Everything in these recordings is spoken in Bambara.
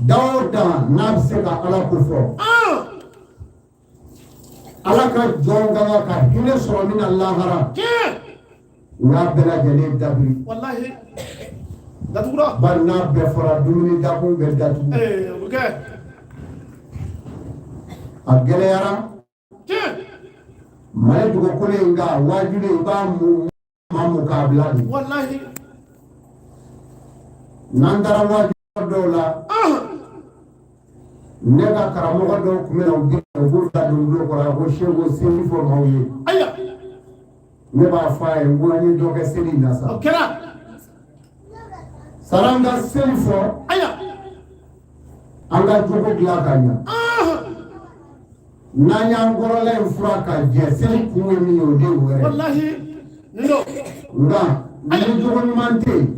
Da o da n'a bɛ se ka Ala ko fɔ, Ala ka jɔn ka kan ka hinɛ sɔrɔ min na lahara, u y'a bɛɛ lajɛlen dabiri. Walahi, datugura. Bari n'a bɛɛ fɔra, dumuni dakun bɛ datugu. Ee, o bɛ kɛ. A gɛlɛyara. Mali dugukolo in kan, waajuli, i b'a mu maa mu k'a bila de. Walahi. N'an taara waaju dɔw la, ne ka karamɔgɔ dɔw tun bɛ na u gɛn, u b'u da don bulon kɔrɔ ko seku, seli fɔ maaw ye. Ayiwa. Ne b'a fɔ a ye n ko an ye dɔ kɛ seli in na sa. O kɛra. Sara an ka seli fɔ. Ayiwa. An ka jogo dilan ka ɲa. N'an y'an kɔrɔla in fura ka jɛ, seli kun ye min ye, o de y'o yɛrɛ. Walahi, nin don. Nka ni jogo ɲuman tɛ yen,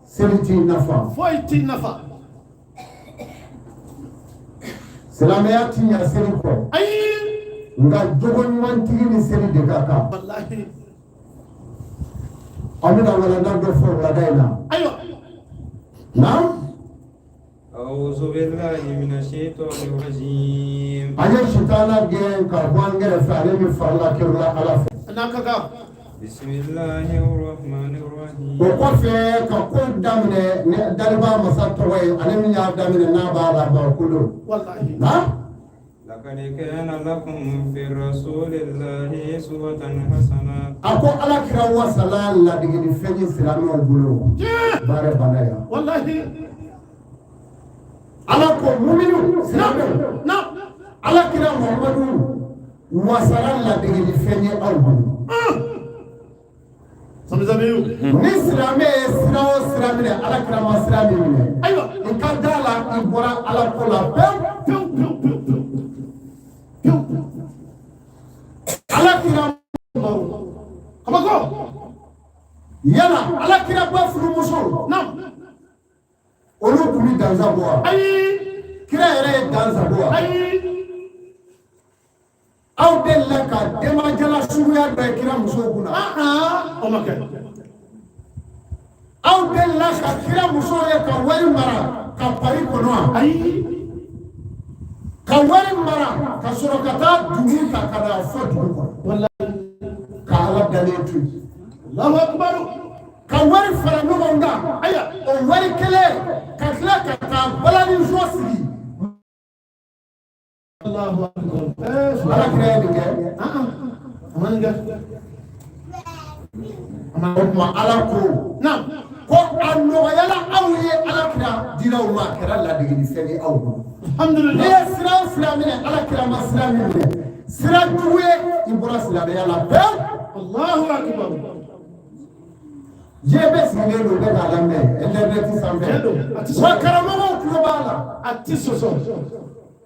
seli t'i nafa. Foyi t'i nafa. Silamɛya ti ɲa seli kɔ. Ayi. Nka jogo ɲumantigi ni seli de ka kan. Walahi. An bɛna walanda dɔ fɔ wulada in na. Ayiwa. Naam. أعوذ بالله من الشيطان الرجيم. An ye sitana gɛn ka bɔ an kɛrɛfɛ, ale min farila kerula Ala fɛ. N'a ka kan. بسم الله الرحمن الرحيم. O kɔfɛ, ka ko daminɛ ni daliba masa tɔgɔ ye, ale min y'a daminɛ n'a b'a laban ko don. Walahi. Naam. لقد كان لكم في رسول الله أسوة حسنة. A ko Ala kira wasala ladegeli fɛn ye silamɛw bolo. Baara banna yan. Walahi. Ala ko muminu silamɛw, Ala kira Muhamadu wasala ladegeli fɛn ye aw bolo. Samisabiyu. Ni silamɛ ye sira o sira minɛ, Ala kira ma sira min minɛ, Ayiwa. i ka da la, i bɔra Ala ko la pewu. Pewu pewu pewu pewu pewu. Ala kira Kabako. yala Ala kira ba furumuso, olu tun bɛ dansa bɔ wa? Ayi. Kira yɛrɛ ye dansa bɔ wa? Ayi. Aw delila ka denbajala suguya dɔ ye kira musow kunna? O ma kɛ. Aw delila ka kira musow ye ka wari mara ka pari kɔnɔ wa? Ayi. Ka wari mara ka sɔrɔ ka taa dugu ta ka na fɔ dugu kɔnɔ? Walahi. Ka Ala dalen to yen. Allahu akbar. Ka wari fara ɲɔgɔn kan. Ayiwa. O wari kelen, ka tila ka taa balaniso sigi. Allahu akbar. Eh. Ala kira ye nin kɛ? A ma nin kɛ. O tuma Ala ko ko a nɔgɔyala aw ye, Ala kira dira aw ma, a kɛra ladegeli fɛn ye aw bolo. N'i Alhamdulillah. ye sira o sira minɛ, Ala kira ma sira min minɛ, sira jugu ye, i bɔra silamɛya la pewu. Allahu akbar. Diɲɛ bɛɛ sigilen don, bɛɛ k'a lamɛn internet sanfɛ. Tiɲɛ don, a tɛ sɔsɔ. Wa karamɔgɔw tulo b'a la. A ti sɔsɔ.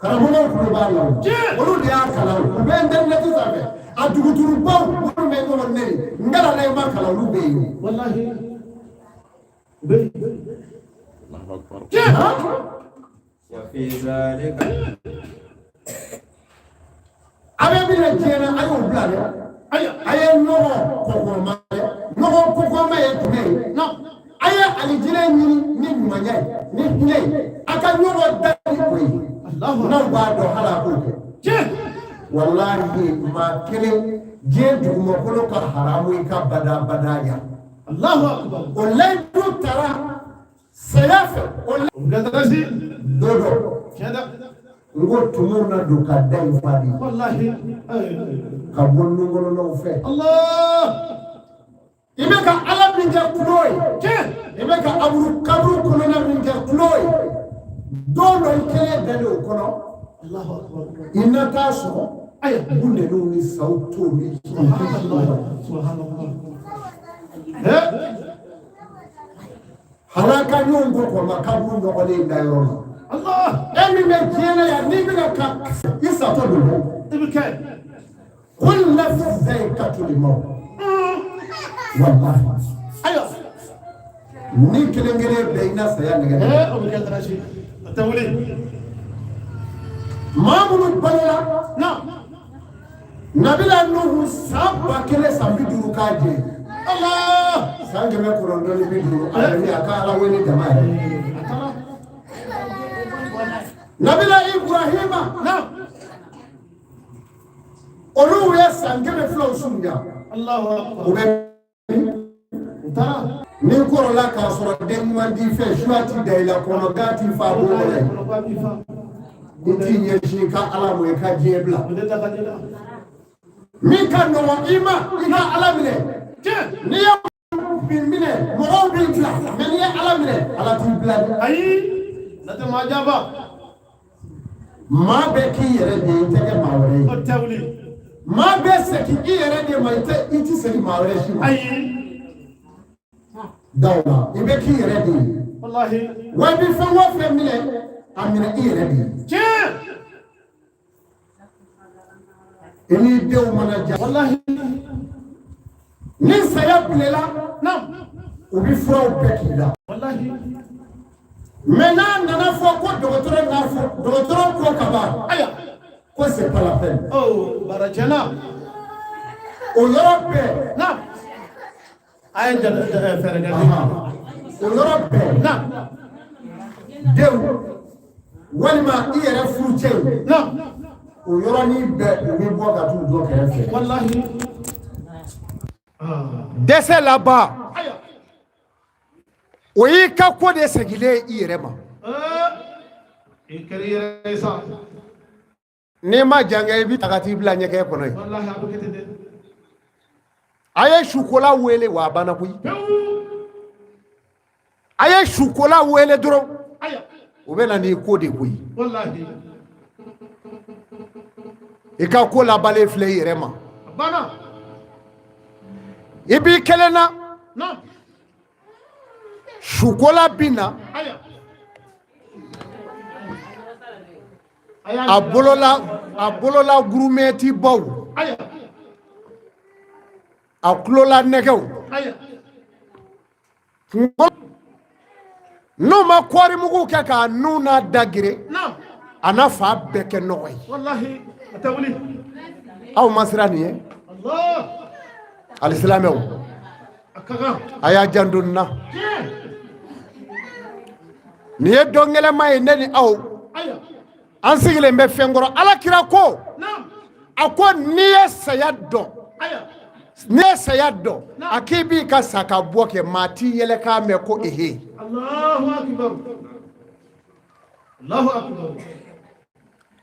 Karamɔgɔw tulo b'a la o. Tiɲɛ. Olu de y'a kalan o, u bɛ internet sanfɛ, a duguturubaw minnu bɛ ɲɔgɔn nɛni, n kalanna, i ma kalan, olu bɛ yen o. Walahi. Bɛ. Han? وفي ذلك A bɛ min na diɲɛ na, a y'o bila dɛ. Ayiwa. A ye ɲɔgɔn kɔkɔma dɛ. Ɲɔgɔn kɔkɔma ye jumɛn ye? A ye alijinɛ ɲini ni ɲumanya ye, ni hinɛ ye, a ka ɲɔgɔn da ni o ye. Allahu. N'aw b'a dɔn hali a k'o kɛ. Walahi, maa kelen diɲɛ dugumakolo ka haramu i ka badabada yan. Allahu akbar. O layidu tara saya fɛ o. O bɛ kɛ. Don dɔ, Tiɲɛ dɛ. n ko tumuw na don ka da in fa de. Walahi. Ka bɔ nunkɔnɔnaw fɛ. Allah. I bɛ ka Ala min kɛ kulo ye, i bɛ ka aburu kaburu kɔnɔna min kɛ kulo ye, don dɔ i kelen dalen o kɔnɔ, Allahu akbar. i na taa sɔrɔ Ayiwa. bundeliw ni saw tow ni Subhanallah. Subhanallah. Eh. Halaka ɲɔgɔn ko kɔma kaburu nɔgɔlen da yɔrɔ la. Allah. E min bɛ diɲɛ na yan, n'i bɛna ka i satɔ don dɛ. I bɛ kɛ. Kullu nafsin zaikatul maut, wallahi. Ayiwa. Ni kelen kelen bɛɛ i na saya nɛgɛ. Eh, o bɛ kɛ darasi. A tɛ wuli. Maa minnu balola Nabila Nuhu san 1050 k'a jɛ. Allah. San 950, a yɛrɛ a ka Ala wele jama yɛrɛ. A taara. Nabila Ibrahima olu ye san 200 surunya. Allahu akbar. U bɛ U taara. N'i kɔrɔla k'a sɔrɔ den ɲuman t'i fɛ, suya ti da i la, kɔnɔgan t'i fa bon kɔnɔ ye. Kɔnɔba b'i fa. I t'i ɲɛsin i ka Ala ma, i ka diɲɛ bila. O tɛ daga ne la. Min ka nɔgɔn i ma, i ka Ala minɛ. Tiɲɛ. N'i ye min minɛ, mɔgɔw b'i bila, mais n'i ye Ala minɛ, Ala t'i bila dɛ. Ayi. Ne tɛ maa janfa. Maa bɛɛ k'i yɛrɛ de ye, i tɛ kɛ maa wɛrɛ ye. O tɛ wuli. Maa bɛɛ segin i yɛrɛ de ma, i tɛ segin maa wɛrɛ si ma. Ayi. Da o la, i bɛ k'i yɛrɛ de ye. Walahi. Wa i bɛ fɛn o fɛn minɛ, a minɛ i yɛrɛ de ye. Tiɲɛ. I n'i denw mana ja. Walahi. Ni saya bilela, Naam. u bɛ furaw bɛɛ k'i la. Walahi. Mais n'a nana fɔ ko dɔgɔtɔrɔ n'a fɔ dɔgɔtɔrɔ ko ka ban Ayiwa. ko c'est pas la peine. Oh, baara tiɲɛna. O yɔrɔ bɛɛ. Naam. A ye jala fɛɛrɛ kɛ. O yɔrɔ bɛɛ. Naam. Denw walima i yɛrɛ furucɛw. Naam. O yɔrɔnin bɛɛ, u bɛ bɔ ka t'u jɔ kɛrɛfɛ. Walahi. Ah. Dɛsɛ laban. Ayiwa. O y'i ka ko de seginnen ye i yɛrɛ ma. I kɛra i yɛrɛ ye sa. N'i ma jan kɛ, i bɛ ta ka t'i bila ɲɛgɛn kɔnɔ yen. Walahi, a bɛ kɛ ten dɛ. A ye sukola wele wa, a banna koyi. Pewu. A ye sukola wele dɔrɔn. Ayiwa. O bɛ na n'i ko de koyi. Walahi. I ka ko labalen filɛ i yɛrɛ ma. A banna. I b'i kelen na. Naam. Sukola bi na. Ayiwa. A bolola gurumɛti baw. Ayiwa. A tulola nɛgɛw. Ayiwa. Kunkolo n'u ma kɔɔrimugu kɛ k'a nun n'a da gere, Naam. a n'a fa bɛɛ kɛ nɔgɔ ye. Walahi. A tɛ wuli. Aw ma siran nin ye. Allah. Alisilamɛw. A ka kan. A y'a janto nin na. Tiɲɛ. Nin ye dɔn gɛlɛnma ye, ne ni aw. Ayiwa. An sigilen bɛ fɛn kɔrɔ. Ala kira ko, Naam. a ko n'i ye saya dɔn, Ayiwa. n'i ye saya dɔn, a k'i b'i ka sa ka bɔ kɛ, maa t'i yɛlɛ k'a mɛn ko ehe. Allahu akbar. Allahu akbar.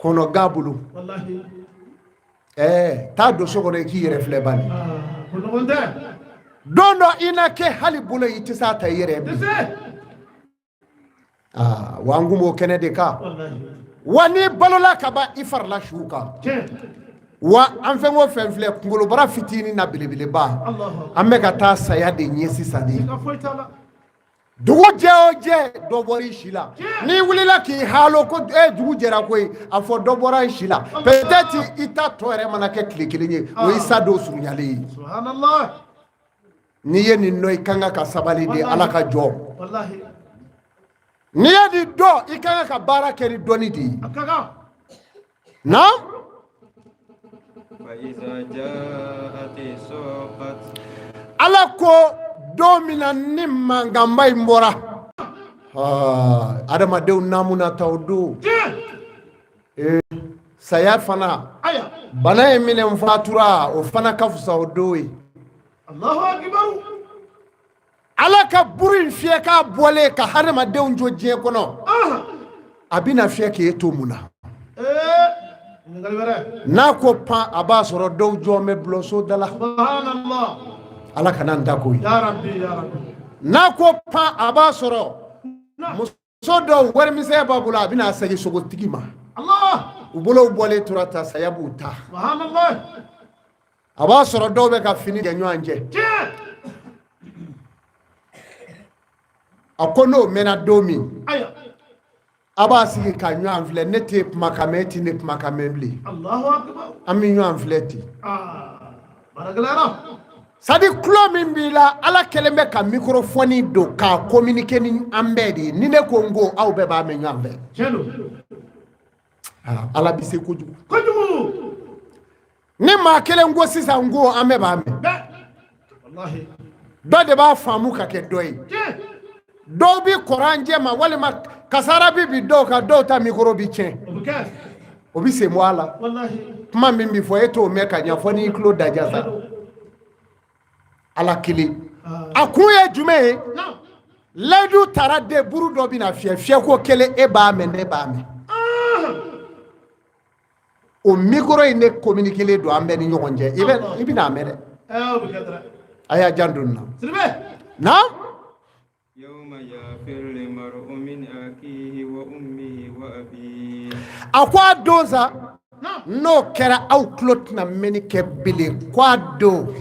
Kɔnɔ ga bolo. Walahi. Ɛɛ, taa don so kɔnɔ, i k'i yɛrɛ filɛ bani. Ah, ko ɲɔgɔn tɛ. Don dɔ i na kɛ hali bolo, i tɛ s'a ta i yɛrɛ ye Tɛ bilen. se. Aa, wa an kun b'o kɛnɛ de kan. Walahi. Wa n'i balola ka ban, i farila su kan. Tiɲɛ. Wa an fɛn o fɛn filɛ, kunkolobara fitinin na belebeleba, Allahu akbar. an bɛ ka taa saya de ɲɛ sisan de. Ka foyi t'a la. Dugu jɛ o jɛ, dɔ bɔra i si la. N'i wulila k'i halo ko e dugu jɛra koyi, a fɔ dɔ bɔra i si la. Peut-être i ta tɔ yɛrɛ mana kɛ tile kelen ye, o y'i sa don surunyalen ye. Subhanallah. N'i ye nin dɔn, i kan ka sabali de, Ala ka jɔ. Walahi. N'i ye nin dɔn, i kan ka baara kɛ ni dɔnni de ye. A ka kan. Na. فإذا جاءت الصاخة. Ala ko don min na ni mankanba in bɔra, aa, adamadenw naamu na ta o don. Tiɲɛ. Saya fana, Ayiwa. bana ye minɛ, n fatura, o fana ka fisa o don ye. Allahu akbar. Ala ka buru in fiyɛ k'a bɔlen ka hadamadenw jɔ diɲɛ kɔnɔ, Ah. a bɛna fiyɛ k'e to mun na? Ee. Ɲininkali wɛrɛ. N'a ko pan, a b'a sɔrɔ dɔw jɔn bɛ bulonso da la. Subhanallah. Ala kana n ta ko ye. Ya Rabbi, ya Rabbi. N'a ko pan, a b'a sɔrɔ Naam. muso dɔw warimisɛn b'a bolo, a bɛna segin sogotigi ma. Allah. U bolow bɔlen tora ta, saya b'u ta. Subhanallah. A b'a sɔrɔ dɔw bɛ ka fini kɛ ɲɔgɔn cɛ. Tiɲɛ. A ko n'o mɛnna don min, Ayiwa. a b'a sigi ka ɲɔgɔn filɛ, ne t'e kumakan mɛn, e ti ne kumakan mɛn bilen. Allahu akbar. An bɛ ɲɔgɔn filɛ ten. Ah. Baara gɛlɛyara. Sadi tulo min b'i la, Ala kɛlen bɛ ka microphone don k'a communiquer ni an bɛɛ de ye. Ni ne ko n ko, aw bɛɛ b'a mɛn ɲɔgɔn fɛ. Tiɲɛ don. Ah, Ala bɛ se kojugu. Kojugu. Ni maa kelen ko sisan n ko, an bɛɛ b'a mɛn. Bɛɛ. Walahi. Dɔ de b'a faamu ka kɛ dɔ ye. Tiɲɛ. Dɔw bi kɔrɔ an jɛ ma, walima Kasara bi bin dɔw kan, dɔw ta mikoro bi tiɲɛ, o bi sen bɔ a la. Kuma min bi fɔ, e t'o mɛn ka ɲɛ fɔ n'i tulo daja sa. Ala kelen, a kun ye jumɛn ye? Layidu tara de buru dɔ bɛna fiyɛ, fiyɛko kelen, e b'a mɛn, ne b'a mɛn. O mikoro in de communiquelen don an bɛɛ ni ɲɔgɔn cɛ. I bɛ i bɛna a mɛn dɛ. A y'a janto nin na. Na a ko a don sa, n'o kɛra, aw tulo tɛna mɛnni kɛ bilen. Ko a don,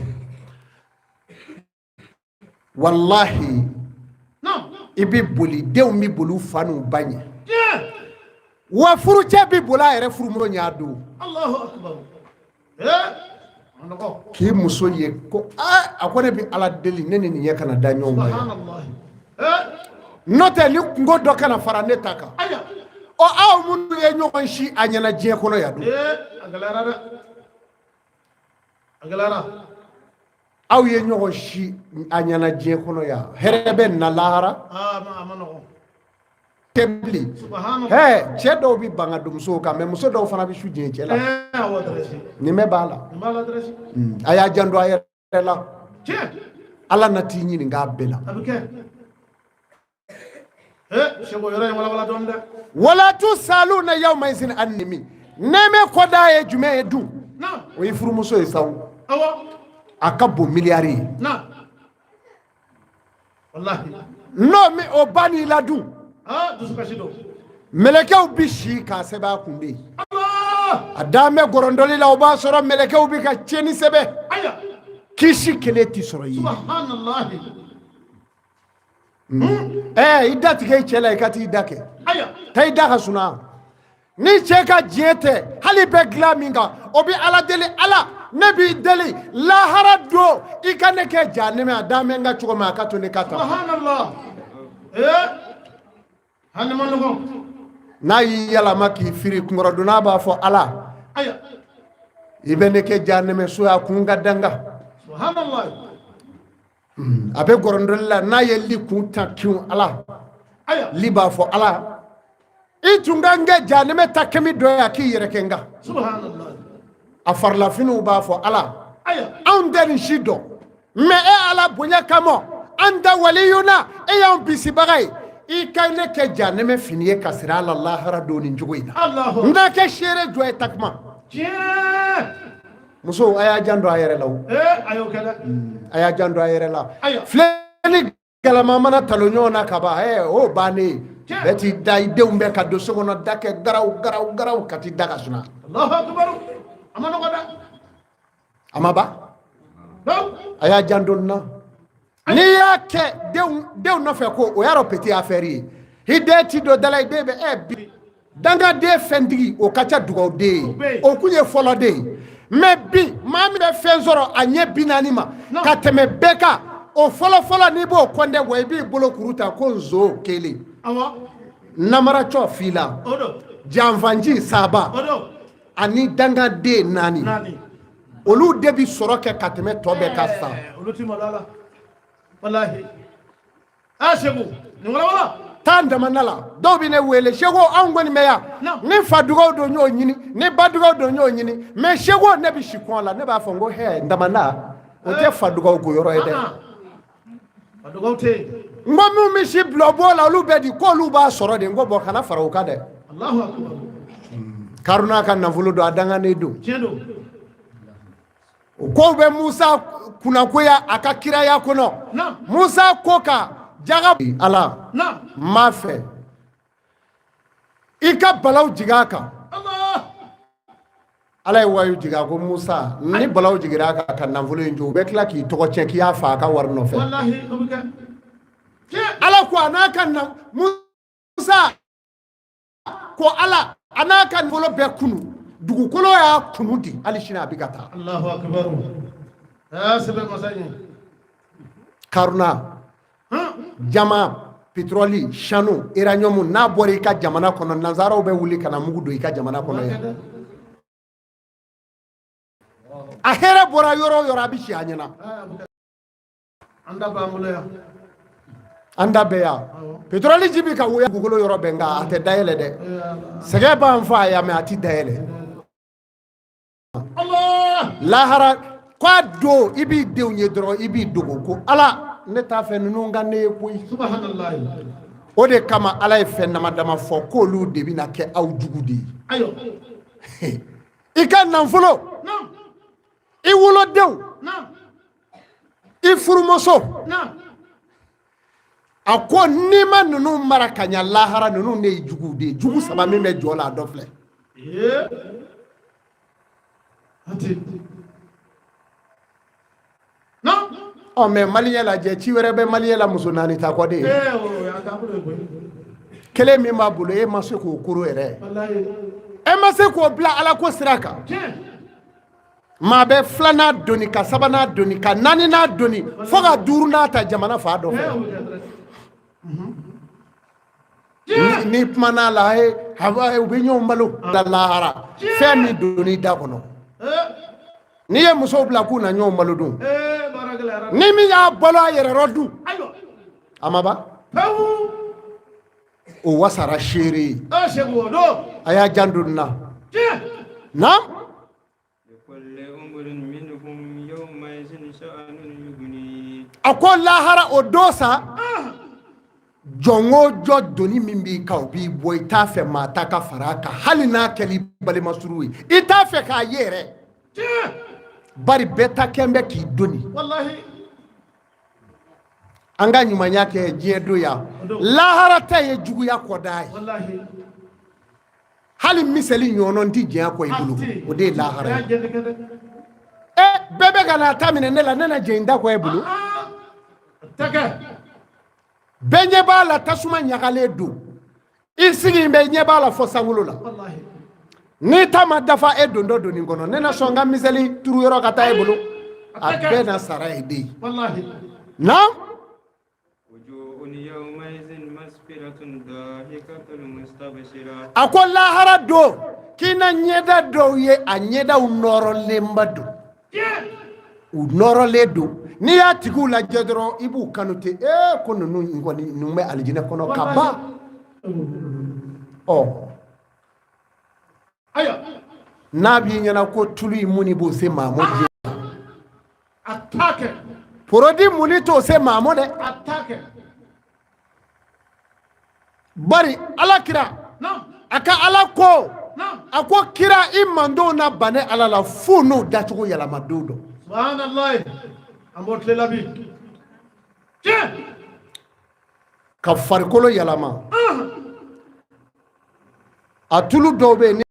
walahi, i bɛ boli, denw bɛ boli u fa n'u ba ɲɛ, wa furucɛ bɛ boli a yɛrɛ furumuso ɲɛ a don. K'i muso ye ko aa, a ko ne bɛ Ala deli, ne ni nin ɲɛ kana da ɲɔgɔn kan yan, n'o tɛ ni kunko dɔ kana fara ne ta kan. Ɔ, aw minnu ye ɲɔgɔn si a ɲɛna diɲɛ kɔnɔ yan dun, aw ye ɲɔgɔn si a ɲɛna diɲɛ kɔnɔ yan, hɛrɛ bɛ na lahara tɛ bilen. Hɛ, cɛ dɔw bɛ ban ka don musow kan, mais muso dɔw fana bɛ su jɛn cɛ la. Nin bɛɛ b'a la. A y'a janto a yɛrɛ la. Ala na t'i ɲininka a bɛɛ la. Wala tusaluna yawma izin an nimi. Nɛɛmɛ kɔda ye jumɛn ye dun? O ye furumuso ye sa, a ka bon miliyari ye. N'o min o ba n'i la dun, mɛlɛkɛw bi si k'a sɛbɛn a kun de. A dan bɛ gɔrɔndɔli la, o b'a sɔrɔ mɛlɛkɛw bi ka tiɲɛni sɛbɛn, kisi kelen ti sɔrɔ i ye. Ɛɛ, i da tigɛ i cɛ la, i ka t'i da kɛ, taa i da ka sunaa. Ni cɛ ka diɲɛ tɛ, hali bɛ dilan min kan, o bɛ Ala deli. Ala, ne b'i deli, lahara don, i ka ne kɛ jahanɛmɛ. A dan bɛ n ka cogo min, a ka to ne ka taa. N'a y'i yɛlɛma k'i firi kunkɔrɔdonna, b'a fɔ Ala, i bɛ ne kɛ jahanɛmɛ so, a kun ka danga. A bɛ gɔrɔndɔli la, n'a ye li kun ta kin, Ala, li b'a fɔ Ala, i tun ka n kɛ jahanɛmɛ ta kɛmi dɔ ye, a k'i yɛrɛ kɛ n kan. A farilafiniw b'a fɔ Ala, anw tɛ nin si dɔn, mais e Ala bonya kama, an ta waliyuna, e y'anw bisibaga ye, i ka ne kɛ jahanɛmɛ fini ye ka siri a la lahara don nin cogo in na, n ka kɛ seere jɔ ye takuma. Muso, a y'a janto a yɛrɛ la o, a y'a janto a yɛrɛ la. Filɛ ni galama mana talo ɲɔgɔn na ka ban, o bannen, bɛɛ t'i da, i denw bɛɛ ka don so kɔnɔ, da kɛ garaw garaw garaw, ka t'i da ka suna. A ma ban, a y'a janto nin na. N'i y'a kɛ denw nɔfɛ ko o y'a dɔn petit affaire ye, i den ti don da la, i den bɛ bi dangaden fɛntigi, o ka ca dugawuden ye, o kun ye fɔlɔden ye. Mais bi, maa min bɛ fɛn sɔrɔ a ɲɛ 40 ma ka tɛmɛ bɛɛ kan, o fɔlɔ fɔlɔ, n'i b'o kɔndɛ bɔ, i b'i bolo kuru ta ko nson kelen, namaracɔ fila, janfanci saba, ani dangaden naani, olu de bi sɔrɔ kɛ ka tɛmɛ tɔ bɛɛ kan sa. Olu ti malo a la, walahi. A Segu, nin walawala. Taa damana la, dɔw bɛ ne wele, Seko, anw kɔni bɛ yan, ni fa dugaw don, n y'o ɲini, ni ba dugaw don, n y'o ɲini, mais Seko, ne bɛ si kɔn la. Ne b'a fɔ n ko hɛ, damana o tɛ fa dugaw ko yɔrɔ ye dɛ. Fa dugaw tɛ yen. N ko minnu bɛ si bulɔbɔ la, olu bɛ di k'olu b'a sɔrɔ de. N ko bɔn, kana fara o kan dɛ. Alahu akubar. Karuna ka nafolo don, a danganen don. Tiɲɛ don. O kow bɛ Musa kunnakoya a ka kiraya kɔnɔ. Musa ko ka jaga Ala n b'a fɛ i ka balaw jigin a kan. Ala ye wayu jigin, a ko Musa, ni balaw jiginra a kan ka nafolo in jɔ, u bɛ tila k'i tɔgɔ tiɲɛ k'i y'a fa a ka wari nɔfɛ. Ala ko a n'a ka na Musa ko Ala, a n'a ka nafolo bɛɛ kunu, dugukolo y'a kunu di, hali sini a bɛ ka taa. Allahu akbar. Aa, sɛbɛn masa ye. Karuna, jama, pétrole, sanu, uranium, n'a bɔra i ka jamana kɔnɔ, nanzaraw bɛ wuli ka na mugu don i ka jamana kɔnɔ yan. A hɛrɛ bɔra yɔrɔ o yɔrɔ, a bɛ si a ɲɛna. An da b'an bolo yan. An da bɛɛ yan, pétrole ji bɛ ka woyo dugukolo yɔrɔ bɛɛ, nka a tɛ dayɛlɛ dɛ. Sɛgɛn b'an fa yan, mais a tɛ dayɛlɛ. Lahara k'a don, i b'i denw ye dɔrɔn, i b'i dogo ko Ala, ne t'a fɛ ninnu ka ne ye koyi. O de kama Ala ye fɛn dama dama fɔ k'olu de bɛna kɛ aw jugu de ye: i ka nafolo, i wolodenw, i furumuso. A ko n'i ma ninnu mara ka ɲa lahara, ninnu de ye juguw de ye. Jugu saba min bɛ jɔ la, a dɔ filɛ. Ɔ, mais maliyɛn lajɛ, ci wɛrɛ bɛ maliyɛn la muso naani ta kɔ de ye. Kelen min b'a bolo, e ma se k'o koro yɛrɛ, e ma se k'o bila Ala ko sira kan. Maa bɛ filanan doni, ka sabanan doni, ka naaninan doni, fo ka duurunan ta jamana fan dɔ fɛ. Ni kumana la, u bɛ ɲɔgɔn balo da lahara. Fɛn min donni da kɔnɔ, n'i ye musow bila k'u na ɲɔgɔn balo dun, ni min y'a balo a yɛrɛ rɔ dun, a ma ban, o wasara seere ye. A y'a janto nin na. Naam. A ko lahara o don sa, jɔn o jɔn, doni min b'i kan, o b'i bɔ. I t'a fɛ maa ta ka fara a kan, hali n'a kɛli balima suru ye, i t'a fɛ k'a ye yɛrɛ, bari bɛɛ ta kɛn bɛ k'i doni. An ka ɲumanya kɛ diɲɛ don yan, lahara ta ye juguya kɔda ye. Hali miseli ɲɔgɔn tɛ diɲɛ kɔ i bolo, o de ye lahara ye. Ɛ, bɛɛ bɛ ka n'a ta minɛ ne la, ne na jɛn ta kɔ e bolo. Bɛɛ ɲɛ b'a la, tasuma ɲagalen don, i sigi bɛ ɲɛ b'a la fɔ sankolo la. N'i ta ma dafa e don dɔ doni kɔnɔ, ne na sɔn ka miseli turu yɔrɔ ka taa e bolo? A bɛɛ na sara ye de ye. Naam. A ko lahara don k'i na ɲɛda dɔw ye, a ɲɛdaw nɔrɔlenba don, u nɔrɔlen don. N'i y'a tigiw lajɛ dɔrɔn, i b'u kanu ten. Ee, ko ninnu kɔni, ninnu bɛ alijinɛ kɔnɔ ka ban. Ɔ, n'a b'i ɲɛna ko tulu in mun b'o se maa ma diɲɛ, porodi munni t'o se maa ma dɛ. Bari Ala kira a ka Ala ko, a ko kira, i mandenw na ban ne Ala la fo n'o dacogo yɛlɛma don dɔ. Ka farikolo yɛlɛma, a tulu dɔw bɛ yen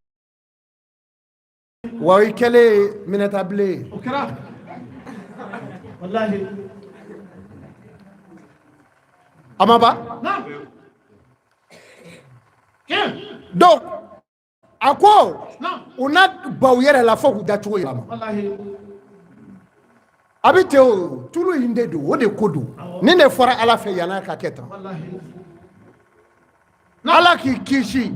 wa i kɛlen minɛtabilen ye. O kɛra walahi. A ma ban. Donc a ko u na ban u yɛrɛ la fo k'u dacogo yɛlɛma. A bɛ ten, o tulu in de don, o de ko don. Nin de fɔra Ala fɛ yann'a ka kɛ tan. Ala k'i kisi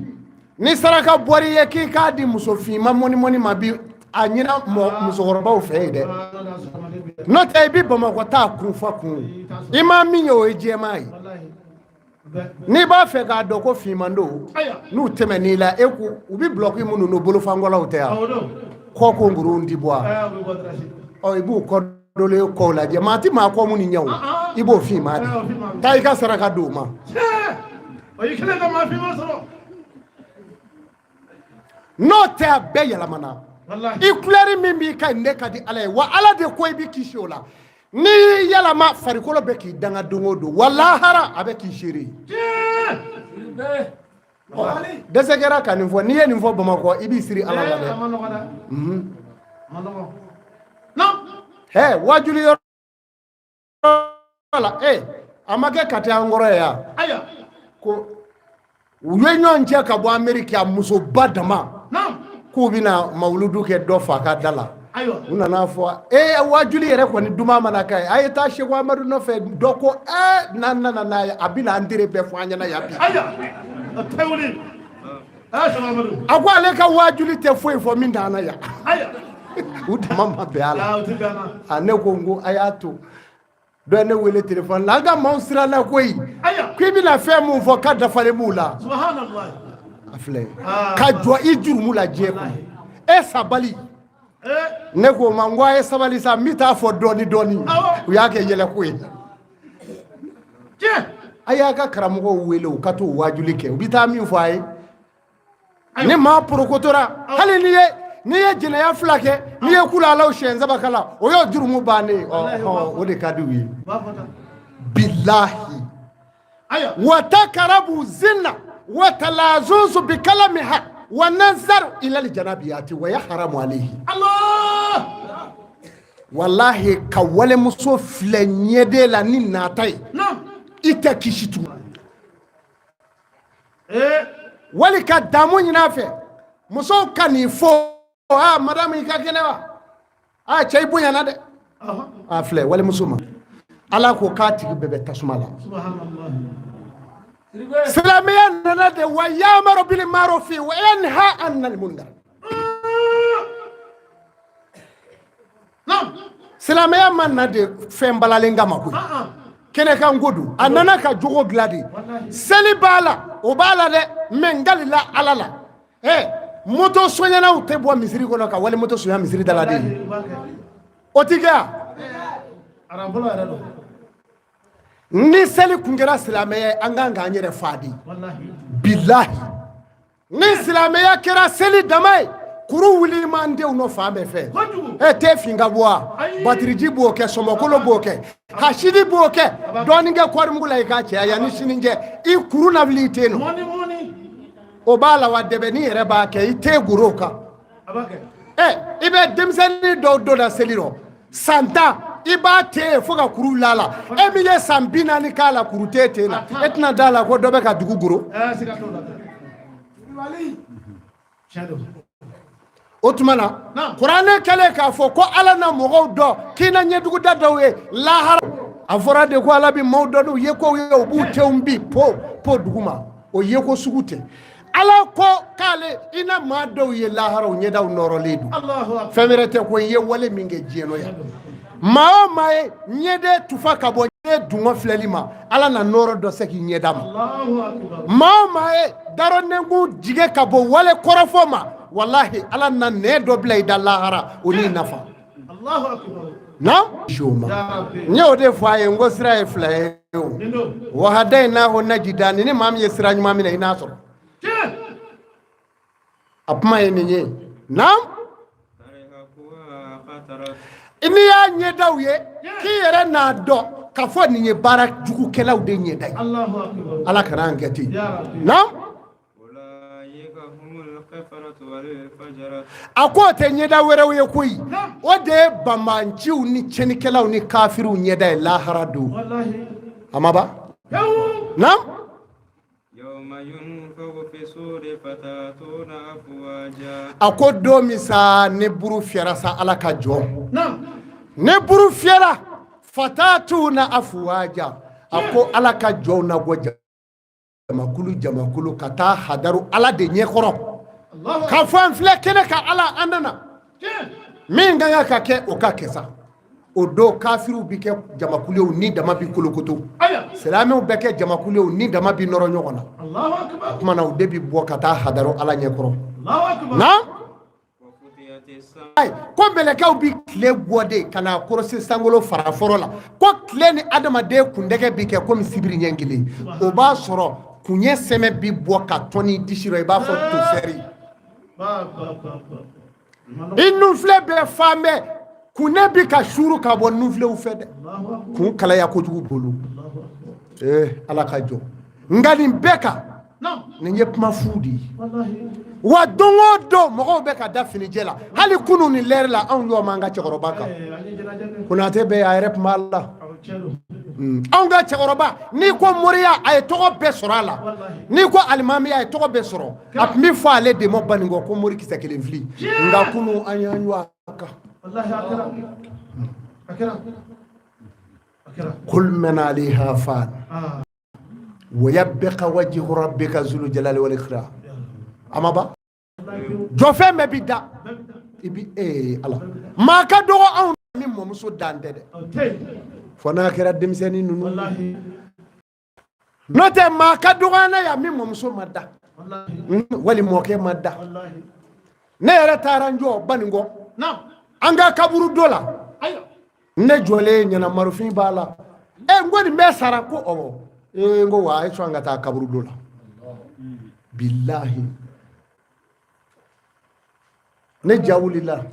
ni saraka bɔr'i ye k'i k'a di muso finma mɔni mɔni ma bi, a ɲina musokɔrɔbaw fɛ yen dɛ. N'o tɛ, i bɛ Bamakɔ taa kun fa kun, i ma min ye, o ye jɛman ye. N'i b'a fɛ k'a dɔn ko finman don, n'u tɛmɛn'i la, e ko u bɛ bulɔki minnu don bolofankɔlaw tɛ yan, kɔ ko nkurunw ti bɔ a. Ɔ, i b'u kɔ dɔlen kɔw lajɛ, maa ti maa kɔ mun ni ɲɛ o, i b'o finman de taa i ka saraka d'o ma. N'o tɛ, a bɛɛ yɛlɛmana. I kulɛri min b'i kan nin de ka di Ala ye wa Ala de ko i bɛ kisi o la. N'i y'i yɛlɛma, farikolo bɛ k'i danga don o don, wa lahara a bɛ k'i seere. Dɛsɛ kɛra ka nin fɔ. N'i ye nin fɔ Bamakɔ, i b'i siri Ala la dɛ. Hɛ, wajuli yɔrɔ la, e a ma kɛ ka taa an kɔrɔ ye yan ko u ye ɲɔgɔn cɛ ka bɔ Ameriki, a musoba dama, k'u bɛna mawuludu kɛ dɔ fa ka da la. U nana fɔ e wajuli yɛrɛ kɔni duman mana kɛ, a ye taa Seku Amadu nɔfɛ. Dɔ ko ee, n'an nana n'a ye, a bɛna an tere bɛɛ fɔ an ɲɛna yan bi. A ko ale ka wajuli tɛ foyi fɔ min t'an na yan. U dama ma bɛn a la. A ne ko n ko a y'a to. Dɔ ye ne wele telefɔni la, an ka maaw siranna koyi, k'i bɛna fɛn mun fɔ k'a dafalen b'u la. A filɛ, ka jɔ i jurumu la diɲɛ kɔnɔ, e sabali. Ne ko ma, n ko a ye sabali sa, n bɛ taa fɔ dɔɔni dɔɔni. U y'a kɛ yɛlɛko ye. A y'a ka karamɔgɔw wele, u ka t'o waajuli kɛ, u bɛ taa min fɔ a ye. Ni maa porokotora, hali n'i ye jɛnɛya fila kɛ, n'i ye kula alaw siɲɛ saba kalan, o y'o jurumu bannen ye. O de ka di u ye, bilahi. Wa takarabu zina wa talazuzu bi kalamiha wa nazaru ilal janabiyati wa yaharamu alayhi. Walahi, ka walemuso filɛ ɲɛden la ni nata ye, i tɛ kisi tugun. Wali ka damu ɲini a fɛ, musow ka nin fɔ: aa, madamu, i ka kɛnɛ wa? Aa, cɛ, i bonyana dɛ. A filɛ, walimuso ma, Ala ko k'a tigi bɛɛ bɛ tasuma la. Silamɛya nana de wa yamaru bil marufi wa yanha anil munkar. Silamɛya ma na de fɛn balalen kama koyi, kɛnɛkan ko don. A nana ka jogo dilan de. Seli b'a la, o b'a la dɛ, mɛ n kalila Ala la, ɛ, moto sonyɛnaw tɛ bɔ misiri kɔnɔ ka wali moto sonya misiri da la de, o ti kɛ. Ni seli kun kɛra silamɛya, an kan k'an yɛrɛ fa de, bilahi. Ni silamɛya kɛra seli dama ye, kuru wuli man denw nɔ fan bɛɛ fɛ, e tɛ fin ka bɔ wa, batiriji b'o kɛ, sɔmɔkolo b'o kɛ, hasidi b'o kɛ, dɔɔnin kɛ kɔɔrimugu la i k'a cɛya yanni sini cɛ, i kuru na wuli i ten nɔ, o b'a la wa. Dɛbɛnni yɛrɛ b'a kɛ, i tɛ goro kan. Ɛ, i bɛ denmisɛnnin dɔw donna seli rɔ san 10, i b'a te yen fo ka kuru la la. E min ye san 40 k'a la, kuru tɛ ten na, e tɛna da la ko dɔ bɛ ka dugu goro. O tuma na, kuranɛ kɛlen k'a fɔ ko Ala na mɔgɔw dɔn k'i na ɲɛduguda dɔw ye lahara, a fɔra de ko Ala bɛ maaw dɔn n'u ye kow ye, u b'u tenw bi po po duguma, o ye ko sugu tɛ. Ala ko k'ale i na maa dɔw ye lahara, u ɲɛdaw nɔrɔlen don. Fɛn wɛrɛ tɛ ko i ye wale min kɛ diɲɛ nɔ yan. Maa o maa ye ɲɛden tufa ka bɔ ɲɛ dungɔ filɛli ma, Ala na nɔrɔ dɔ se k'i ɲɛda ma. Maa o maa ye darɔ nɛnkun jigin ka bɔ wale kɔrɔfɔ ma, walahi, Ala na nɛn dɔ bila i da lahara, o n'i nafa. Na n ye o de fɔ a ye, n ko sira ye fila ye o, wahadayinahu najidani. Ni maa min ye sira ɲuman minɛ, i n'a sɔrɔ. A kuma ye nin ye na, n'i y'a ɲɛdaw ye, k'i yɛrɛ n'a dɔn k'a fɔ nin ye baara jugukɛlaw de ɲɛda ye. Ala kana an kɛ ten na. A ko o tɛ ɲɛda wɛrɛw ye koyi, o de ye banbaanciw ni tiɲɛnikɛlaw ni kafiriw ɲɛda ye lahara don. A ma ban na. A ko don min sa ni buru fiyɛra sa, Ala ka jɔn, ni buru fiyɛra, fatatuna afuwaja, a ko Ala ka jɔnw na bɔ jamakulu jamakulu ka taa hadaru Ala de ɲɛkɔrɔ, k'a fɔ an filɛ kɛnɛ ka Ala, an nana, min ka kan ka kɛ, o ka kɛ sa. O don kafiriw bi kɛ jamakulu ni dama bi kolokoto, silamɛw bɛ kɛ jamakulu ni dama bi nɔrɔ ɲɔgɔn na. O tuma na, u de bi bɔ ka taa hadaru Ala ɲɛkɔrɔ na. Ko mɛlɛkɛw bi tile bɔ de ka na kɔrɔsi sankolo fara fɔlɔ la, ko tile ni adamaden kundɛgɛ bi kɛ komi sibiri ɲɛ kelen. O b'a sɔrɔ kuɲɛ sɛmɛ bi bɔ ka tɔni disi rɔ, i b'a fɔ tosɛri. I nunfilɛ bɛɛ fan bɛɛ kunnɛ bi ka suuru ka bɔ nunfilew fɛ dɛ, kun kalaya kojugu bolo. Ee, Ala ka jɔ, nka nin bɛɛ kan, nin ye kuma fu de ye wa. Don o don mɔgɔw bɛ ka da finijɛ la. Hali kunun ni lɛri la, anw jɔ m'an ka cɛkɔrɔba kan, Konatɛ bɛ a yɛrɛ tun b'a la. Anw ka cɛkɔrɔba, n'i ko moriya, a ye tɔgɔ bɛɛ sɔrɔ a la. N'i ko alimamiya, a ye tɔgɔ bɛɛ sɔrɔ. A tun bɛ fɔ ale de ma Banikɔ ko mori kisɛ kelen fili. Nka kunun an y'an jɔ a kan. Kul man alayha fan wa yabqa wajhu rabbika zul jalali wal ikram. A ma ban, jɔfɛn bɛɛ bi da i bi. Ee, Ala, maa ka dɔgɔ anw min mɔmuso dan tɛ dɛ. Fo n'a kɛra denmisɛnnin ninnu, n'o tɛ maa ka dɔgɔ an na yan min mɔmuso ma da wali mɔkɛ ma da. Ne yɛrɛ taara n jɔ Baninkɔ, an ka kaburu dɔ la. Ne jɔlen ɲɛna, marofin b'a la. E, n ko nin bɛɛ sara ko ɔwɔ. Ee, n ko wa a ye sɔn an ka taa kaburu dɔ la. Bilahi, ne ja wulila.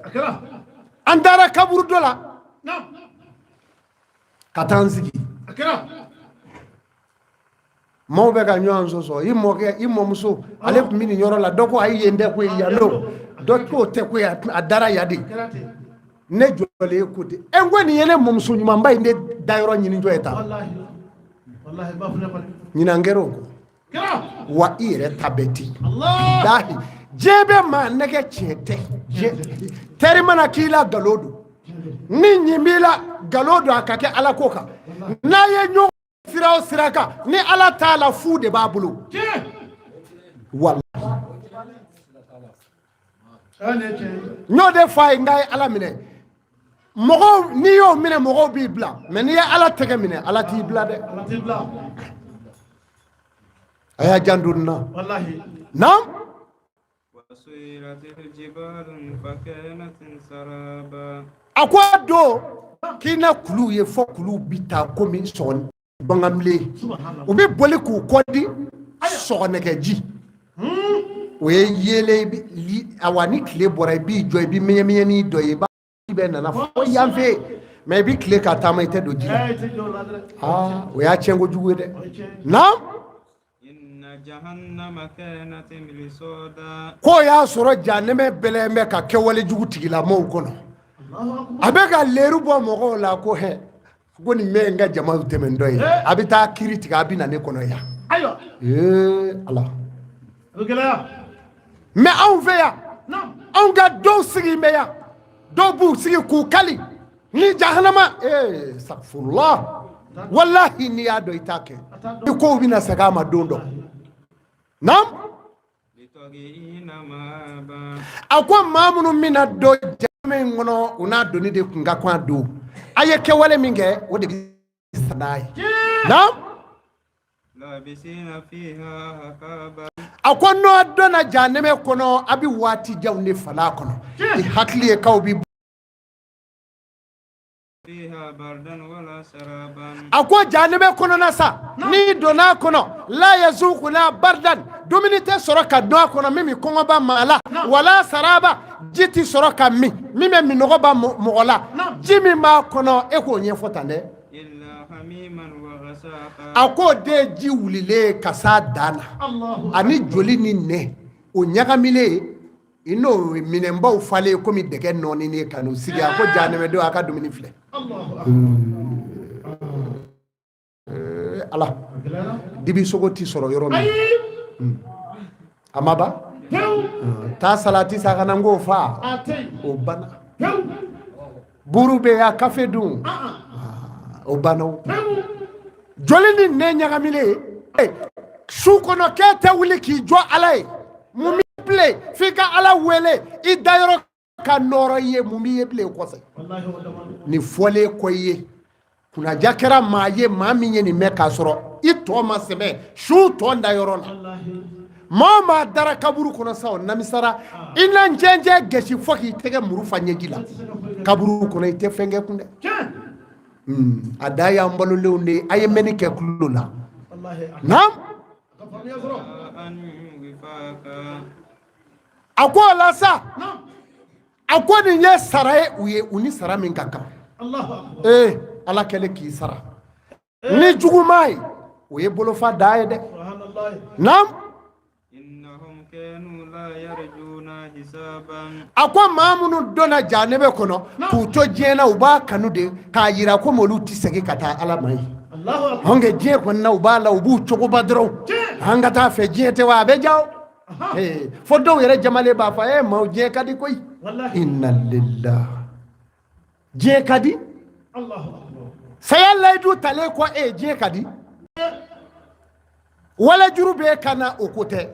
An taara kaburu dɔ la ka taa n sigi. Maaw bɛ ka ɲɔgɔn sɔsɔ: i mɔkɛ, i mɔmuso, ale tun bɛ nin yɔrɔ la. Dɔ ko ayi, yen tɛ koyi, yan don. Dɔ k'o tɛ koyi, a dara yan de. Ne jɔlen ko ten: e, n ko nin ye ne mɔmuso ɲumanba in de dayɔrɔ ɲinitɔ ye tan. Ɲinan kɛra o kɔ wa, i yɛrɛ ta bɛɛ ten. Bilahi, diɲɛ bɛ maa nɛgɛ, tiɲɛ tɛ. Teri mana k'i la, nkalon don. Ni ɲin b'i la, nkalon don. A ka kɛ Ala ko kan, n'a ye ɲɔgɔn sira o sira kan, ni Ala t'a la, fu de b'a bolo. Walahi, n y'o de fɔ a ye. N k'a ye Ala minɛ mɔgɔw, n'i y'o minɛ, mɔgɔw b'i bila, mais n'i ye Ala tɛgɛ minɛ, Ala t'i bila dɛ. A y'a janto nin na. Naam. A ko a don k'i na kuluw ye, fɔ kuluw bi taa komi sɔgɔ baganbilen, u bɛ boli k'u kɔ di sɔgɔnɛgɛji. O ye yeelen. Awa, ni tile bɔra, i b'i jɔ, i bɛ mɛɲɛmɛɲɛnin dɔ ye, i b'a bɛɛ nana fo yan fɛ, mais i bɛ tile ka taama, i tɛ don ji la. Aa, o y'a tiɲɛ kojugu ye dɛ. Naam. K'o y'a sɔrɔ janɛmɛ bɛlɛn bɛ ka kɛwale jugu tigilamɔgɔw kɔnɔ. A bɛ ka leru bɔ mɔgɔw la ko hɛ, ko nin bɛ n ka jama tɛmɛntɔ ye, a bɛ taa kiri tigɛ, a bɛ na ne kɔnɔ yan. Ee Ala, mais anw fɛ yan, anw ka dɔw sigi bɛ yan, dɔw b'u sigi k'u kali ni jahanama. Ee safurula, walahi, n'i y'a dɔn, i t'a kɛ. I kow bɛna segin a ma don dɔ. Naam. A ko maa minnu bɛna don jahanama in kɔnɔ, u n'a doni de kun ka kan a don. A ye kɛwale min kɛ, o de bɛ sa n'a ye. Naam. A ko n'o donna jahanama kɔnɔ, a bɛ waati janw de falen a kɔnɔ. I hakili ye k'aw bɛ A ko jahanama kɔnɔna sa, n'i donna a kɔnɔ, la yazukuna bardan, dumuni tɛ sɔrɔ ka dun a kɔnɔ min bɛ kɔngɔ ban maa la, wala saraba, ji tɛ sɔrɔ ka min min bɛ minnɔgɔ ban mɔgɔ la. Ji min b'a kɔnɔ, e k'o ɲɛfɔ tan dɛ. A k'o de ye ji wulilen ka s'a dan na, ani joli ni nɛ o ɲagamilen, i n'o minɛnbaw falen komi dɛgɛ nɔɔninen ka n'u sigi. A ko jahanamadenw, a ka dumuni filɛ. Ala, dibi sogo ti sɔrɔ yɔrɔ min, a ma ban. Taa salati san ka na, n k'o fa, o banna. Buru bɛ yan, kafe dun, o banna. O joli ni nɛ ɲagamilen, su kɔnɔ k'e tɛ wuli k'i jɔ Ala ye, mun b'i bilen f'i ka Ala wele i dayɔrɔ ka nɔɔrɔ i ye? Mun b'i ye bilen kɔfɛ nin fɔlen kɔ i ye? Kunnaja kɛra maa ye, maa min ye nin mɛn k'a sɔrɔ i tɔ ma sɛmɛ su tɔ dayɔrɔ la. Maa o maa dara kaburu kɔnɔ sa, o namisara. I na ncɛncɛn gɛsi fo k'i tɛgɛ muru fa ɲɛji la kaburu kɔnɔ, i tɛ fɛn kɛ kun dɛ. A da y'an balolenw de ye. A ye mɛnni kɛ tulo la. Naam. A ko o la sa, a ko nin ye sara ye u ye, u ni sara min ka kan. Ee Ala kɛlen k'i sara ni juguman ye, o ye bolofa da ye dɛ. Naam. A ko maa minnu donna jahanɛmɛ kɔnɔ k'u to diɲɛ na, u b'a kanu de k'a yira komi olu tɛ segin ka taa Ala ma ye. Hɔnkɛ diɲɛ kɔni na, u b'a la, u b'u cogoba dɔrɔn, an ka taa fɛ, diɲɛ tɛ wa, a bɛ ja. Fo dɔw yɛrɛ jamalen b'a fɔ: e maaw, diɲɛ ka di koyi. Inna lillahi, diɲɛ ka di. Saya layidu talen kɔ, e diɲɛ ka di. Walajuru bɛ ka na, o ko tɛ.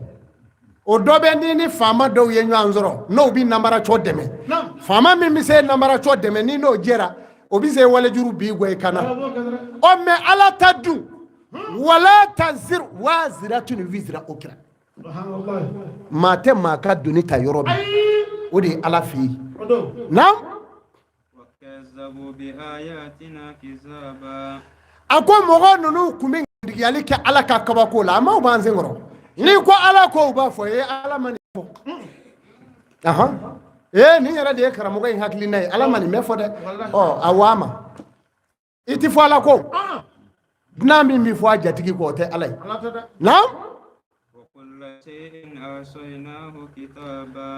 O dɔ bɛ ni faama dɔw ye ɲɔgɔn sɔrɔ, n'o bɛ namaracɔ dɛmɛ, faama min bɛ se namaracɔ dɛmɛ, ni n'o jɛra. O bɛ se walejuru b'i gɔ i kana ɔ, mais Ala ta dun, wala taziru waziratun wizira ukra. Maa tɛ maa ka doni ta yɔrɔ min, o de ye Ala fɛ yen. Naam. A ko mɔgɔ ninnu tun bɛ ndigiyali kɛ Ala ka kabako la. A maaw b'an sen kɔrɔ, n'i ko Ala ko, u b'a fɔ ee, Ala ma nin fɔ. Ahan, ee, nin yɛrɛ de ye karamɔgɔ in hakilina ye, Ala ma nin bɛɛ fɔ dɛ. Ɔ, a wa ma i ti fɔ Ala ko dunan min bɛ fɔ a jatigi kɔ, o tɛ Ala ye. Naam.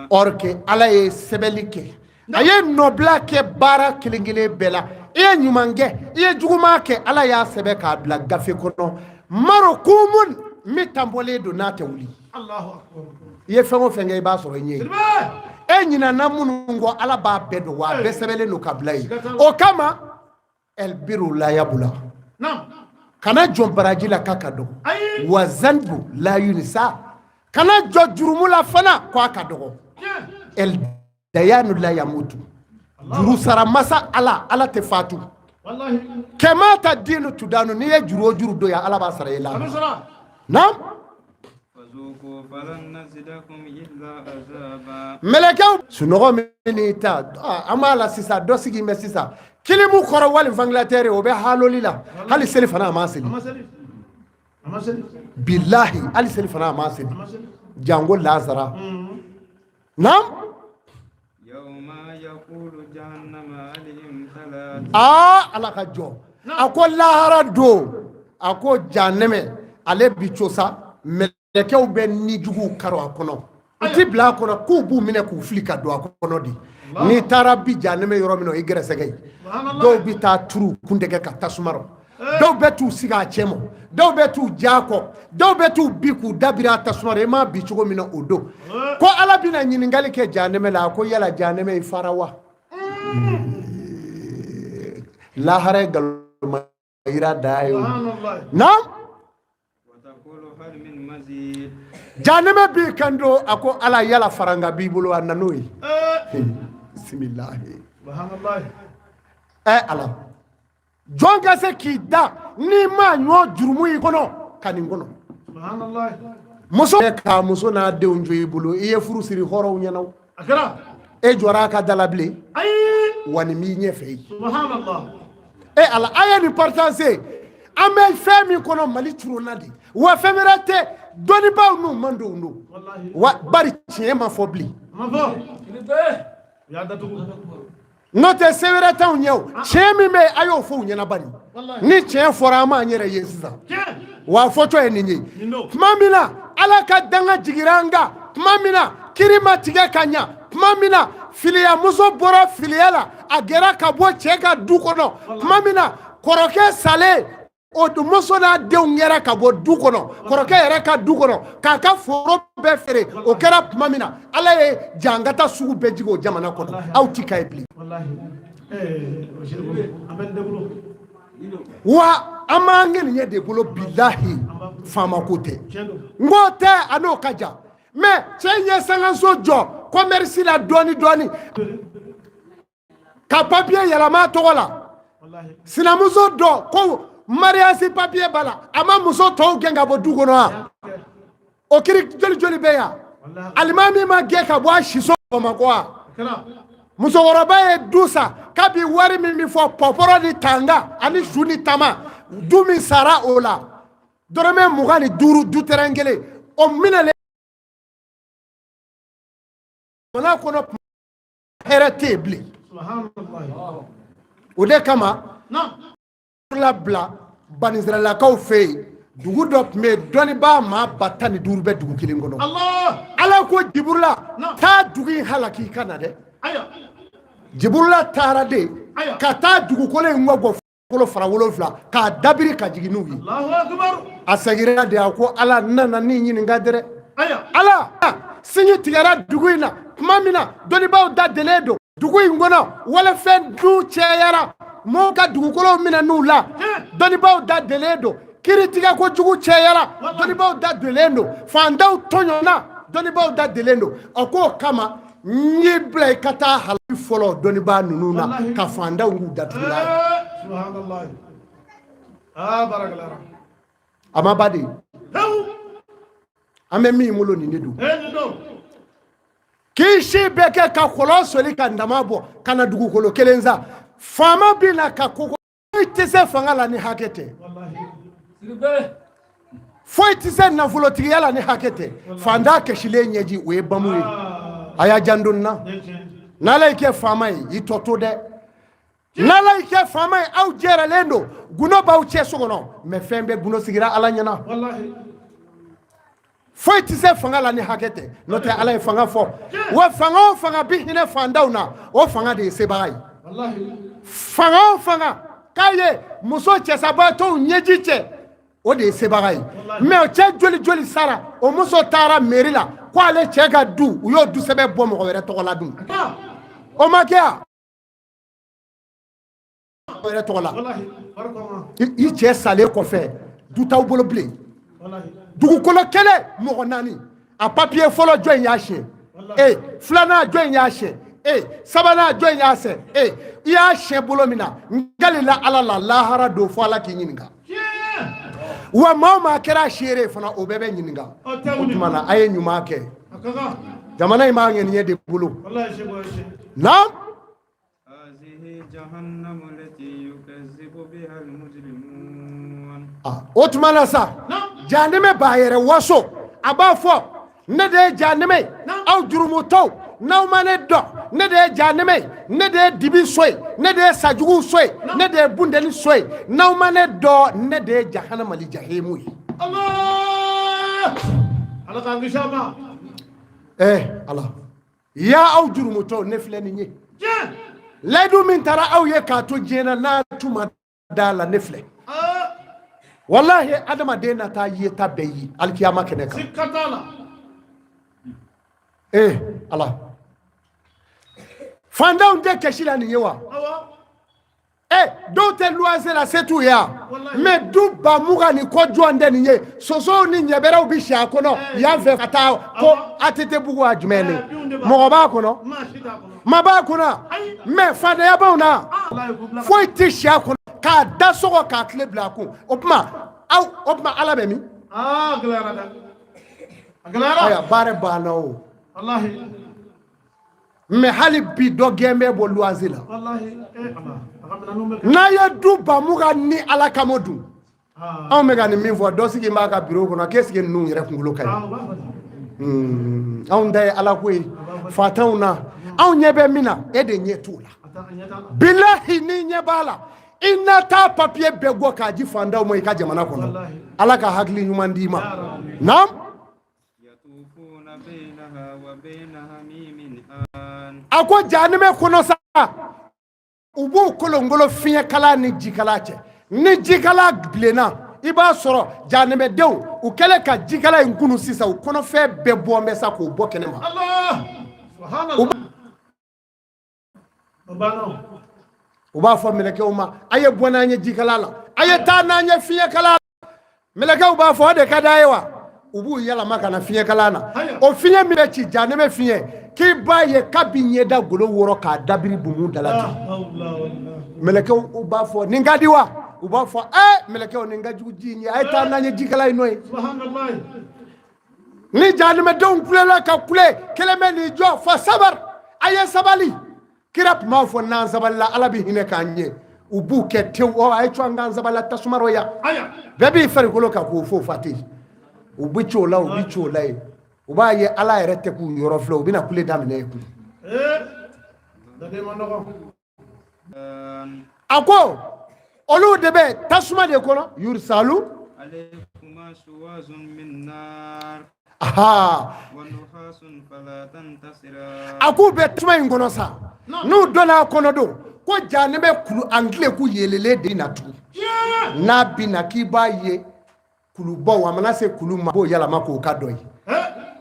Or que Ala ye sɛbɛnni kɛ, a ye nɔbila kɛ baara kelen kelen bɛɛ la. I ye ɲuman kɛ, i ye juguman kɛ, Ala y'a sɛbɛn k'a bila gafe kɔnɔ, marukumun, min tanbɔlen don, n'a tɛ wuli. I ye fɛn o fɛn kɛ, i b'a sɔrɔ i ɲɛ ye. E ɲinana minnu kɔ, Ala b'a bɛɛ dɔn, wa a bɛɛ sɛbɛnlen don ka bila yen. O kama, ɛlbiru la yabula, kana jɔn baraji la k'a ka dɔgɔ, wa zanbu la yunisa, kana jɔ jurumu la fana ko a ka dɔgɔ. El dayanu la yamutu, juru sara masa Ala, Ala tɛ fatu. Kɛmɛ ta dinu tudanu, n'i ye juru o juru don yan, Ala b'a sara i la. Naam. Mɛlɛkɛw sunɔgɔ min n'i ta, an b'a la sisan, dɔ sigi bɛ sisan kilimu kɔrɔ wali ventilateur, o bɛ haloli la, hali seli fana a ma seli. Bilahi, hali seli fana a ma seli, janko lazara. Naam. Aa, Ala ka jɔ, a ko lahara don, a ko janɛmɛ ale bi co sa, mɛlɛkɛw bɛ nijuguw karo a kɔnɔ, u ti bila a kɔnɔ, k'u b'u minɛ k'u fili ka don a kɔnɔ de. N'i taara bi janɛmɛ yɔrɔ min na, o ye gɛrɛsɛgɛ ye. Dɔw bɛ taa turu kuntigɛ ka tasuma rɔ, dɔw bɛ t'u sigi a cɛ ma, dɔw bɛ t'u ja kɔ, dɔw bɛ t'u bi k'u dabiri a tasuma rɔ. I m'a bi cogo min na, o don ko Ala bɛna ɲininkali kɛ janɛmɛ la. A ko yala janɛmɛ i fara wa? Lahara ye nkalon yira da ye o. Naam. Janɛmɛ b'i kan don, a ko Ala, yala faranga b'i bolo? A nan'o ye. Bisimilahi. Ɛ Ala, jɔn ka se k'i da n'i ma ɲɔ jurumu i kɔnɔ ka nin kɔnɔ. Muso k'a muso n'a denw jɔ i bolo, i ye furu siri hɔrɔnw ɲɛna, e jɔra a ka da la bilen wa nin b'i ɲɛfɛ yen. E Ala, a ye nin partage. An bɛ fɛn min kɔnɔ, Mali curonna de wa, fɛn wɛrɛ tɛ. Dɔnnibaaw n'u man don don wa, bari tiɲɛ ma fɔ bilen. N'o tɛ, se wɛrɛ t'anw ɲɛ. O tiɲɛ min bɛ yen, a y'o fɔ u ɲɛna bani. Ni tiɲɛ fɔra, an b'an yɛrɛ ye sisan. Wa a fɔtɔ ye nin ye, tuma min na Ala ka danga jigira an kan, tuma min na kiri ma tigɛ ka ɲa, tuma min na filiyamuso bɔra filiya la, a gɛra ka bɔ cɛ ka du kɔnɔ, tuma min na kɔrɔkɛ salen, o muso n'a denw yɛrɛ ka bɔ du kɔnɔ, kɔrɔkɛ yɛrɛ ka du kɔnɔ, k'a ka foro bɛɛ feere, o kɛra tuma min na Ala ye jangata sugu bɛɛ jigin o jamana kɔnɔ, aw ti ka ye bilen. Wa an b'an ŋaniya de bolo, bilahi, faama ko tɛ, n ko tɛ, a n'o ka jan. Mais cɛ ye sankanso jɔ commerce la dɔɔni dɔɔni, ka papiye yɛlɛma a tɔgɔ la, sinamuso dɔ ko mariage papiye b'a la, a ma muso tɔw gɛn ka bɔ du kɔnɔ wa? O kiri joli joli bɛ yan? Alimami ma gɛn ka bɔ a siso Bamakɔ wa? Musokɔrɔba ye du san, kabi wari min bɛ fɔ pɔpɔrɔ ni tanga ani su ni tama, du min sara o la, dɔrɔmɛ 25, du terrain kelen, o minɛlen jamana kɔnɔ, hɛrɛ tɛ yen bilen. O de kama labila banisiralakaw fɛ yen, dugu dɔ tun bɛ yen, dɔnnibaa maa 15,000 bɛ dugu kelen kɔnɔ. Ala ko Jiburula, taa dugu in halaki i ka na dɛ. Jiburula taara de ka taa dugukolo in gɔ kolo fara wolonfila k'a dabiri ka jigin n'u ye. A seginna de, a ko Ala, n nana n'i ɲininka dɛrɛ. Ala, sinji tigɛra dugu in na tuma min na, dɔnnibaaw da delen don dugu in kɔnɔ, walifɛn dun cayara, mɔgɔw ka dugukolow minɛ n'u la, dɔnnibaaw da delen don, kiritigɛ kojugu cayara, dɔnnibaaw da delen don, fantanw tɔɲɔna, dɔnnibaaw da delen don. A k'o kama N y'i bila i ka taa hali fɔlɔ dɔnnibaa ninnu na ka fantanw k'u datugu. A ma ba de, an bɛ min bolo nin de don. K'i si bɛɛ kɛ ka kɔlɔn soli ka ndama bɔ ka na dugukolo kelen sa, faama bɛ na ka koko. Foyi tɛ se fanga la ni hakɛ tɛ, foyi tɛ se nafolotigiya la ni hakɛ tɛ. Fantan kɛsilen ɲɛji, o ye bamu ye. A y'a janto nin na. N'Ala y'i kɛ faama ye, i tɔ to dɛ. N'Ala y'i kɛ faama ye, aw jɛrɛlen don, gundo b'aw cɛ so kɔnɔ, mais fɛn bɛɛ gundo sigira Ala ɲɛna. Foyi tɛ se fanga la ni hakɛ tɛ. N'o tɛ, Ala ye fanga fɔ wa, fanga o fanga bi hinɛ fantanw na, o fanga de ye sebaga ye. Fanga o fanga k'a ye muso cɛsabaatɔw ɲɛji cɛ, o de ye sebaga ye. Mais o cɛ joli joli sara, o muso taara mairie la ko ale cɛ ka du, u y'o du sɛbɛn bɔ mɔgɔ wɛrɛ tɔgɔ la dun. O ma kɛ yan yɛrɛ tɔgɔ la. I cɛ salen kɔfɛ, du t'aw bolo bilen, dugukolo kelen, mɔgɔ naani. A papiye fɔlɔ, jɔn y'a siɲɛ e? Filanan, jɔn y'a siɲɛ e? Sabanan, jɔn y'a sɛ e? I y'a siɲɛ bolo min na, n kalila Ala la, lahara don fo Ala k'i ɲininka. Wa maa o maa kɛra seere fana, o bɛɛ bɛ ɲininka. O tuma na, a ye ɲuman kɛ. Jamana in b'a ŋaniye de bolo. Naam. O tuma na sa, jahanɛmɛ b'a yɛrɛ waso, a b'a fɔ: ne de ye jahanɛmɛ ye, aw jurumutɔw, n'aw ma ne dɔn, ne de ye jahanɛmɛ ye, ne de ye dibi so ye, ne de ye sajuguw so ye, ne de ye bunteni so ye. N'aw ma ne dɔn, ne de ye jahanamali jahimu ye. Ala k'an kisi a ma. Ala ya, aw jurumutɔw, ne filɛ nin ye. Layidu min taara aw ye k'a to diɲɛ na, n'a tun ma da la, ne filɛ. Walahi, adamaden na taa yeta bɛɛ ye alikiyama kɛnɛ kan. Siga t'a la. Ala, fantanw tɛ kɛsi la nin ye wa? Dɔw tɛ luwanse la, se t'u ye yan, mais du 20 000 ni kɔ jɔn tɛ nin ye. Sosow ni ɲɛbɛrɛw bi si a kɔnɔ yan fɛ ka taa ko ATT bugu a jumɛn ne, mɔgɔ b'a kɔnɔ, ma b'a kɔnɔ, mais fantanya b'anw na, foyi tɛ si a kɔnɔ, k'a da sɔgɔ k'a tile bila a kun. O tuma aw, o tuma Ala bɛ min? Ayiwa, baara banna o. Mais hali bi, dɔ gɛn bɛ bɔ luwanse la. N'a ye du 20 000 ni Ala kama dun, anw bɛ ka nin min fɔ, dɔ sigi b'a ka biro kɔnɔ k'e sigi ninnu yɛrɛ kunkolo ka ɲi. Anw ta ye Ala ko ye fatanw na. Anw ɲɛ bɛ min na, e de ɲɛ t'o la. Bilahi, n'i ɲɛ b'a la, i na taa papiye bɛɛ bɔ k'a di fantanw ma i ka jamana kɔnɔ. Ala ka hakili ɲuman d'i ma. Naam. A ko jahanɛmɛ kɔnɔ sa, u b'u kolongolo fiɲɛkala ni jikala cɛ. Ni jikala bilenna, i b'a sɔrɔ jahanɛmɛdenw, u kɛlen ka jikala in kunu sisan, u kɔnɔfɛn bɛɛ bɔ bɛ sa k'o bɔ kɛnɛ ma. U b'a fɔ mɛlɛkɛw ma: a ye bɔ n'an ye jikala la, a ye taa n'an ye fiɲɛkala la. Mɛlɛkɛw b'a fɔ: o de ka d'a ye wa? U b'u yɛlɛma ka na fiɲɛkala na. O fiɲɛ min bɛ ci, jahanɛmɛ fiɲɛ, k'i b'a ye k'a bi ɲɛda golo wɔrɔ k'a dabiri bumu da la ten. Mɛlɛkɛw, u b'a fɔ: nin ka di wa? U b'a fɔ: ɛɛ, mɛlɛkɛw, nin ka jugu ji in ye, a ye taa n'an ye jikala in nɔ ye. Ni jahanɛmɛdenw kulela ka kule, kelen bɛ n'i jɔ fa sabar, a ye sabali. Kira tun b'a fɔ: n'an sabalila, Ala bɛ hinɛ k'an ɲɛ. U b'u kɛ tewu: ɔ, a ye to an k'an sabalila tasuma rɔ yan. Bɛɛ b'i farikolo kan k'o fo fa ten. U bɛ ci o la, u bɛ ci o la yen, u b'a ye Ala yɛrɛ tɛ k'u yɔrɔ filɛ, u bɛna kule daminɛ yen kun. A ko olu de bɛ tasuma de kɔnɔ, yurusalu. A k'u bɛ tasuma in kɔnɔ sa, n'u donna a kɔnɔ don ko jahanɛmɛ kulu an tileku yelelen de na tugun. N'a bɛ na, k'i b'a ye kulubaw, a mana se kulu ma, b'o yɛlɛma k'o ka dɔ ye.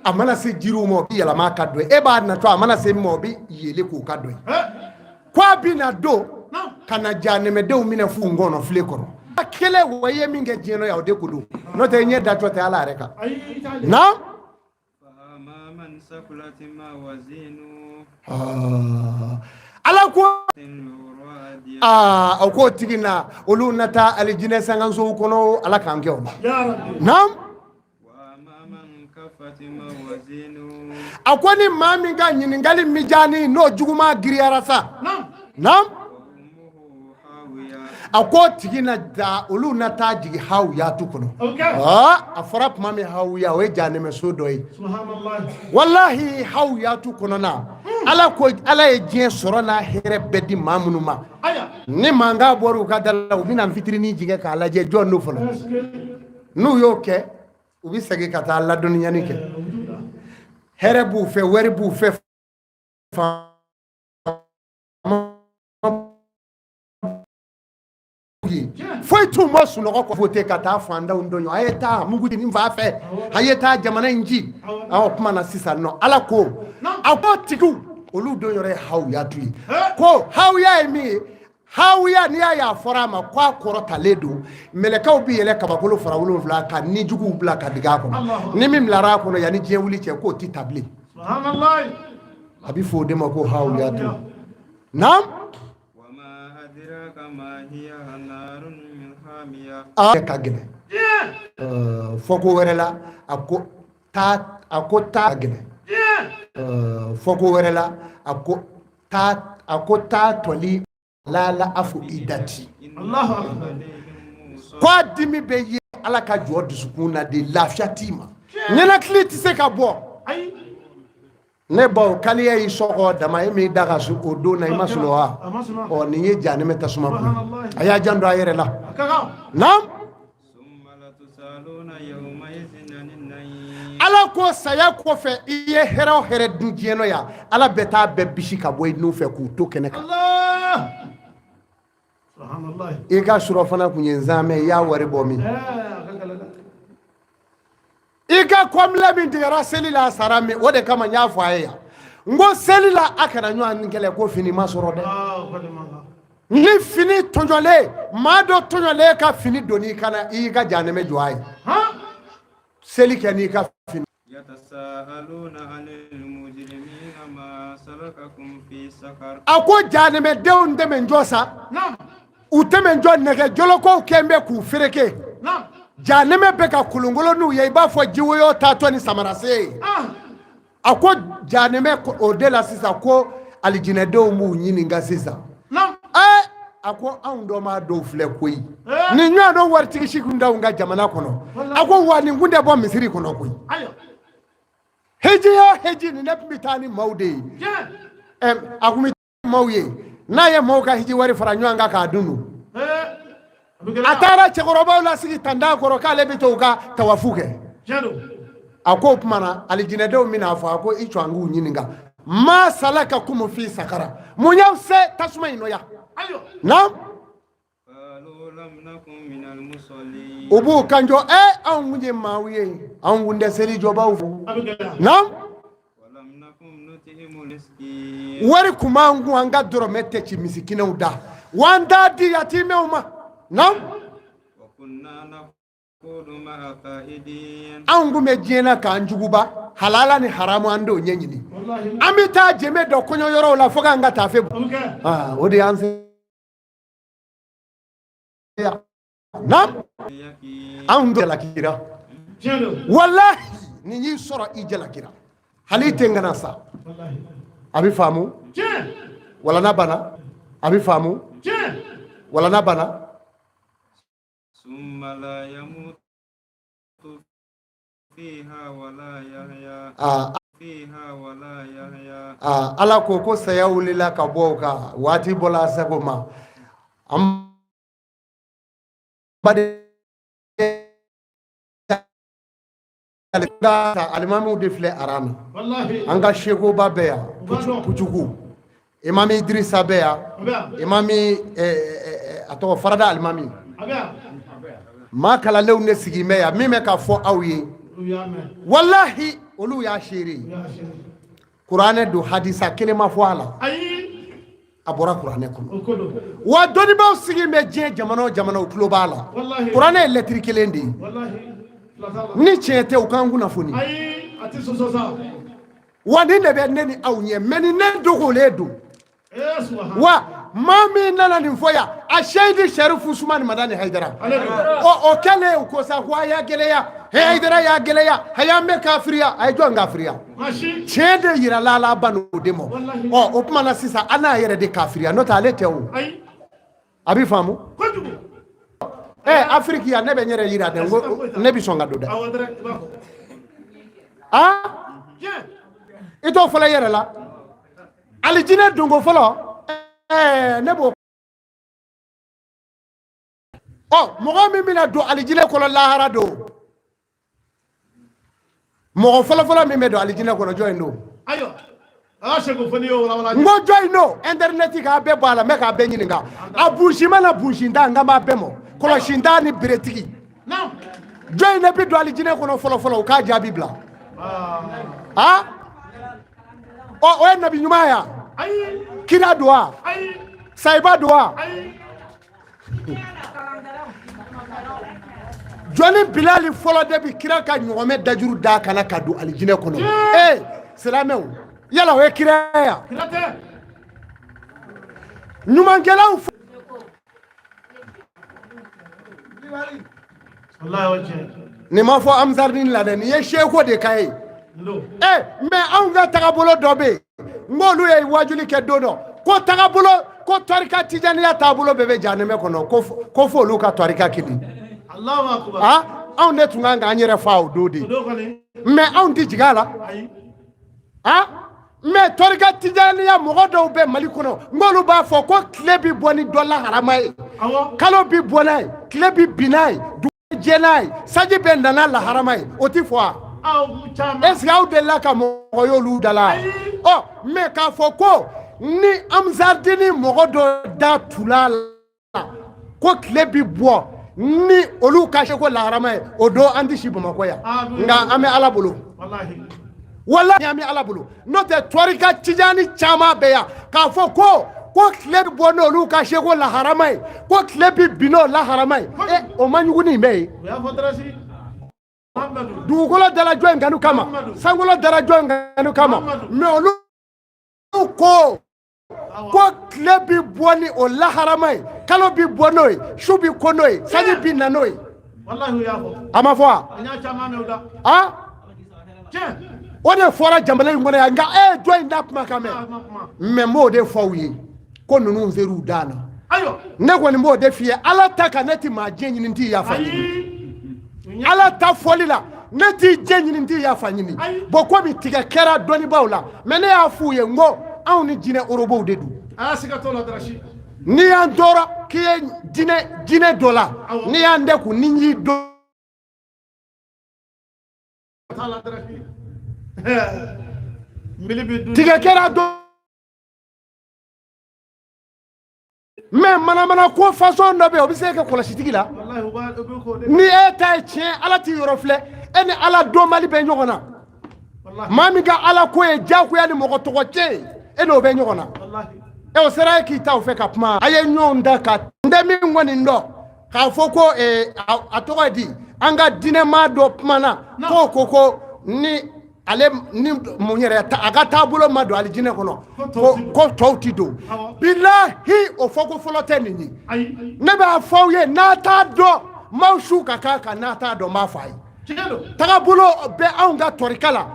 A mana se jiriw ma, o bɛ yɛlɛma ka dɔ ye. E b'a natɔ, a mana se min ma, o bɛ yele k'o ka dɔ ye. Ko a bɛ na don ka na jahanɛmɛdenw minɛ f'u ngɔnɔ filen kɔrɔ kelen. Wa i ye min kɛ diɲɛ nɔ yan, o de ko don. N'o tɛ, i ɲɛ datɔ tɛ Ala yɛrɛ kan. Naam. Ala ko aa a k'o tigi na olu na taa alijinɛ sankansow kɔnɔ. Ala k'an kɛ o ma. Naam. A ko ni maa min ka ɲininkali mijani n'o juguman giriyara sa, naam, a ko tigi na da olu na taa jigin hawuyatu kɔnɔ. A fɔra tuma min hawuya, o ye janɛmɛso dɔ ye. Walahi, hawuyatu kɔnɔna, ala ko ala ye diɲɛ sɔrɔ n'a hɛrɛ bɛɛ di maa minnu ma, ni mankan bɔra u ka da la, u bɛna fitinin jigin k'a lajɛ jɔn don fɔlɔ. N'u y'o kɛ, u bɛ segin ka taa ladɔnniyani kɛ. Hɛrɛ b'u fɛ, wari b'u fɛ, faama foyi t'u ma sunɔgɔ kɔ. Vote ka taa fantanw tɔɲɔ, a ye taa mugu nin fa fɛ, a ye taa jamana in ci. Awɔ, kuma na sisan nɔ, ala ko a ko tigiw olu don yɔrɔ ye hawuyatu ye. Ko hawuya ye min ye, hawuya, n'i y'a ye a fɔra a ma ko a kɔrɔtalen don, mɛlɛkɛw bɛ yɛlɛ kabakolo fara wolonwula ka nijuguw bila ka digi a kɔnɔ. Ni min bilara a kɔnɔ, yanni diɲɛ wuli cɛ, k'o ti ta bilen. A bɛ fɔ o de ma ko hawuyatu. Naam. Ka gɛlɛn fɔko wɛrɛ la, a ko taa, a ko taa gɛlɛn fɔko wɛrɛ la, a ko taa, a ko taa tɔli lala afu idati ko a dimi bɛ ye ala ka jɔ dusukun na de, lafiya t'i ma, ɲɛnakili tɛ se ka bɔ. Ne baw, kaliya y'i sɔgɔ dama e m'i da ka su o don na, i ma sunɔgɔ wa? Ɔ, nin ye janɛmɛ tasuma kun, a y'a janto a yɛrɛ la. Naam. Ala ko saya kɔfɛ, i ye hɛrɛ o hɛrɛ dun diɲɛ nɔ yan, ala bɛ taa bɛɛ bisi ka bɔ i nun fɛ k'u to kɛnɛ kan. I ka surɔfana kun ye nzamɛ, i y'a wari bɔ min? I ka kɔnbilɛ min tigɛra seli la, a sara min? O de kama n y'a fɔ a ye yan, n ko seli la, a kana ɲɔgɔn kɛlɛ ko fini ma sɔrɔ dɛ. Ni fini tɔɲɔlen, maa dɔ tɔɲɔlen ka fini donni ka na, i y'i ka janɛmɛ jɔ a ye. Seli kɛ n'i ka fini. A ko janɛmɛdenw tɛmɛ jɔ sa, u tɛmɛ jɔ nɛgɛ jɔlɔkɔw kɛn bɛ k'u fereke. Janɛmɛ bɛ ka kolonkolon n'u ye i b'a fɔ jiwoyo taatɔ ni samarase ye. A ko janɛmɛ o de la sisan, ko alijinɛdenw b'u ɲininka sisan. Ɛɛ, a ko anw dɔ maa dɔw filɛ koyi, nin ɲɔgɔn dɔ waritigi si kun t'anw ka jamana kɔnɔ. A ko wa nin kun tɛ bɔ misiri kɔnɔ koyi. Heji o heji, nin ne tun bɛ taa ni maaw de ye. Ɛ, a kun bɛ maaw ye, n'a ye maaw ka hiji wari fara ɲɔgɔn kan k'a dun dun. A taara cɛkɔrɔbaw lasigi tantan kɔrɔ k'ale bɛ to u ka tawafu kɛ. A ko o tuma na alijinɛdenw bɛna a fɔ, a ko i jɔ an k'u ɲininka: ma salakakum fi sakara, mun y'aw se tasuma in nɔ yan? Naam. U b'u kanjɔ: ɛ, anw kun ye maaw ye, anw kun tɛ seli jɔbaw. Naam. Wari kun b'an kun, an ka dɔrɔmɛ tɛ ci misikinɛw da, wa an t'a di yatimɛw ma. Naam. Anw kun bɛ diɲɛ na k'an juguba halala ni haramu, an t'o ɲɛɲini. An bɛ taa jɛmɛ dɔ kɔɲɔ yɔrɔw la fo k'an ka taafe bɔ. O de y'an se yan. Naam. Anw jalakira. Walahi, nin y'i sɔrɔ, i jalakira, hali i tɛ n kana sa. A bɛ faamu wala n'a banna? A bɛ faamu wala n'a banna? Ala ko ko saya wulila ka bɔ o kan, waati bɔla a sago ma. An baden alimamiw de filɛ aran na, an ka sekoba bɛ yan, Pujugu imami Idrisa bɛ yan, imami a tɔgɔ Farada alimami. Maa kalanlenw de sigi bɛ yan, min bɛ ka fɔ aw ye, walahi, olu y'a seere. Kuranɛ don, hadisa kelen ma fɔ a la, a bɔra kuranɛ kɔnɔ. Wa dɔnnibaaw sigi bɛ diɲɛ jamana o jamana, u tulo b'a la. Kuranɛ ye lɛtiri kelen de ye. Ni tiɲɛ tɛ, u k'an kunnafoni. Wa nin de bɛ ne ni aw ɲɛ, mais ni ne dogolen don. Wa maa min nana nin fɔ yan, a seyidi Sɛrifu Usumani Madani Hayidara, ɔ o kɛlen o ko sa ko a y'a gɛlɛya, Hayidara y'a gɛlɛya, a y'an bɛɛ kafiriya. A ye jɔn kafiriya? Tiɲɛ de yirala la, ban o de ma. Ɔ o tuma na sisan, an n'a yɛrɛ de kafiriya, n'o tɛ ale tɛ o. A bɛ faamu. Ɛ Afiriki yan, ne bɛ n yɛrɛ yira dɛ, n ko ne bɛ sɔn ka don dɛ. Aa, i t'o fɔlɔ i yɛrɛ la. Alijinɛ donko fɔlɔ, ɛɛ ne b'o. Ɔ mɔgɔ min bɛna don alijinɛ kɔnɔ lahara don, mɔgɔ fɔlɔfɔlɔ min bɛ don alijinɛ kɔnɔ, jɔn in don? N ko jɔn in don? Internet k'a bɛɛ bɔ a la, n bɛ k'a bɛɛ ɲininka. A bunsi mana bunsintan, n kan b'a bɛɛ ma, kɔlɔsintan ni beretigi, jɔn in de bɛ don alijinɛ kɔnɔ fɔlɔfɔlɔ? U k'a jaabi bila. Aa, ɔ o ye nabi ɲuman ya? Kira don wa? Sayiba don wa? Jɔnni Bilali fɔlɔ de bi kira ka ɲɔgɔmɛ dajuru d'a kan na ka don alijinɛ kɔnɔ. Ee silamɛw, yala o ye kira ya? Ɲumankɛlaw. Nin ma fɔ Amsaridini la dɛ, nin ye seko de ka ye. Ɛ mais anw ka tagabolo dɔ bɛ yen, n k'olu ye wajuli kɛ don dɔ ko tagabolo, ko tarika tijaniya taabolo bɛɛ bɛ jahanɛmɛ kɔnɔ, ko fo olu ka tarika kelen. Ah, anw de tun kan k'an yɛrɛ fa o don de, mais anw tɛ jigin a la. Ah, mais tarika tijaniya mɔgɔ dɔw bɛ Mali kɔnɔ, n k'olu b'a fɔ ko tile bɛ bɔ ni dɔ laharama ye, kalo bɛ bɔ n'a ye, tile bɛ bin n'a ye, dugu bɛ jɛ n'a ye, sanji bɛ na n'a laharama ye. O tɛ fɔ wa? Est ce que aw delila ka mɔgɔ y'olu da la? Ɔ mais k'a fɔ ko ni Amsaridini mɔgɔ dɔ da tula la ko tile bɛ bɔ ni olu ka seko laharama ye, o don an tɛ si Bamakɔ yan. Nka an bɛ Ala bolo, walahi an bɛ Ala bolo. N'o tɛ tarika tijani caman bɛ yan k'a fɔ ko tile bɛ bɔ n'olu ka seko laharama ye, ko tile bɛ bin n'o laharama ye, e o ma ɲugu nin bɛɛ ye. Dugukolo dara jɔn in kanu kama, sankolo dara jɔn in kanu kama, mais olu ko tile bɛ bɔ ni o laharama ye, kalo bɛ bɔ n'o ye, su bɛ ko n'o ye, sanji bɛ na n'o ye. A ma fɔ wa? A o de fɔra jamana in kɔnɔ yan. Nka e ye jɔn in da kumakan mɛn? Mais n b'o de fɔ aw ye ko ninnu ser'u dan na. Ne kɔni b'o de f'i ye, Ala ta kan, ne tɛ maa diɲɛ ɲini, n t'i yafa ɲini. Ala ta fɔli la, ne t'i diɲɛ ɲini, n t'i yafa ɲini. Bon, komi tigɛ kɛra dɔnnibaaw la, mais ne y'a f'u ye, n ko anw ni jinɛ orobow de don. N'i y'an tɔɔrɔ k'i ye jinɛ dɔ la, n'i y'an dɛkun, ni y'i dɔn. Tigɛ kɛra dɔn, mais manamana ko façon dɔ bɛ yen, o bɛ se ka kɛ kɔlɔsitigi la. Ni e ta ye tiɲɛ, Ala t'i yɔrɔ filɛ, e ni Ala dɔnbali bɛ ɲɔgɔn na. Maa min ka Ala ko ye diyagoya ni mɔgɔ tɔgɔ cɛ ye, e n'o bɛ ɲɔgɔn na. E o sera e k'i ta o fɛ ka kuma. A ye ɲɔgɔn da ka n tɛ min kɔni dɔn k'a fɔ ko a tɔgɔ ye di, an ka diinɛmaa dɔ kumana k'o ko ni ale ni mun yɛrɛ a ka taabolo ma don alijinɛ kɔnɔ, ko tɔw ti don. Bilahi, o fɔ ko fɔlɔ tɛ nin ye. Ne b'a fɔ aw ye, n'a t'a dɔn, m'aw su ka k'a kan, n'a t'a dɔn, n b'a fɔ a ye. Tagabolo bɛ anw ka tɔrika la.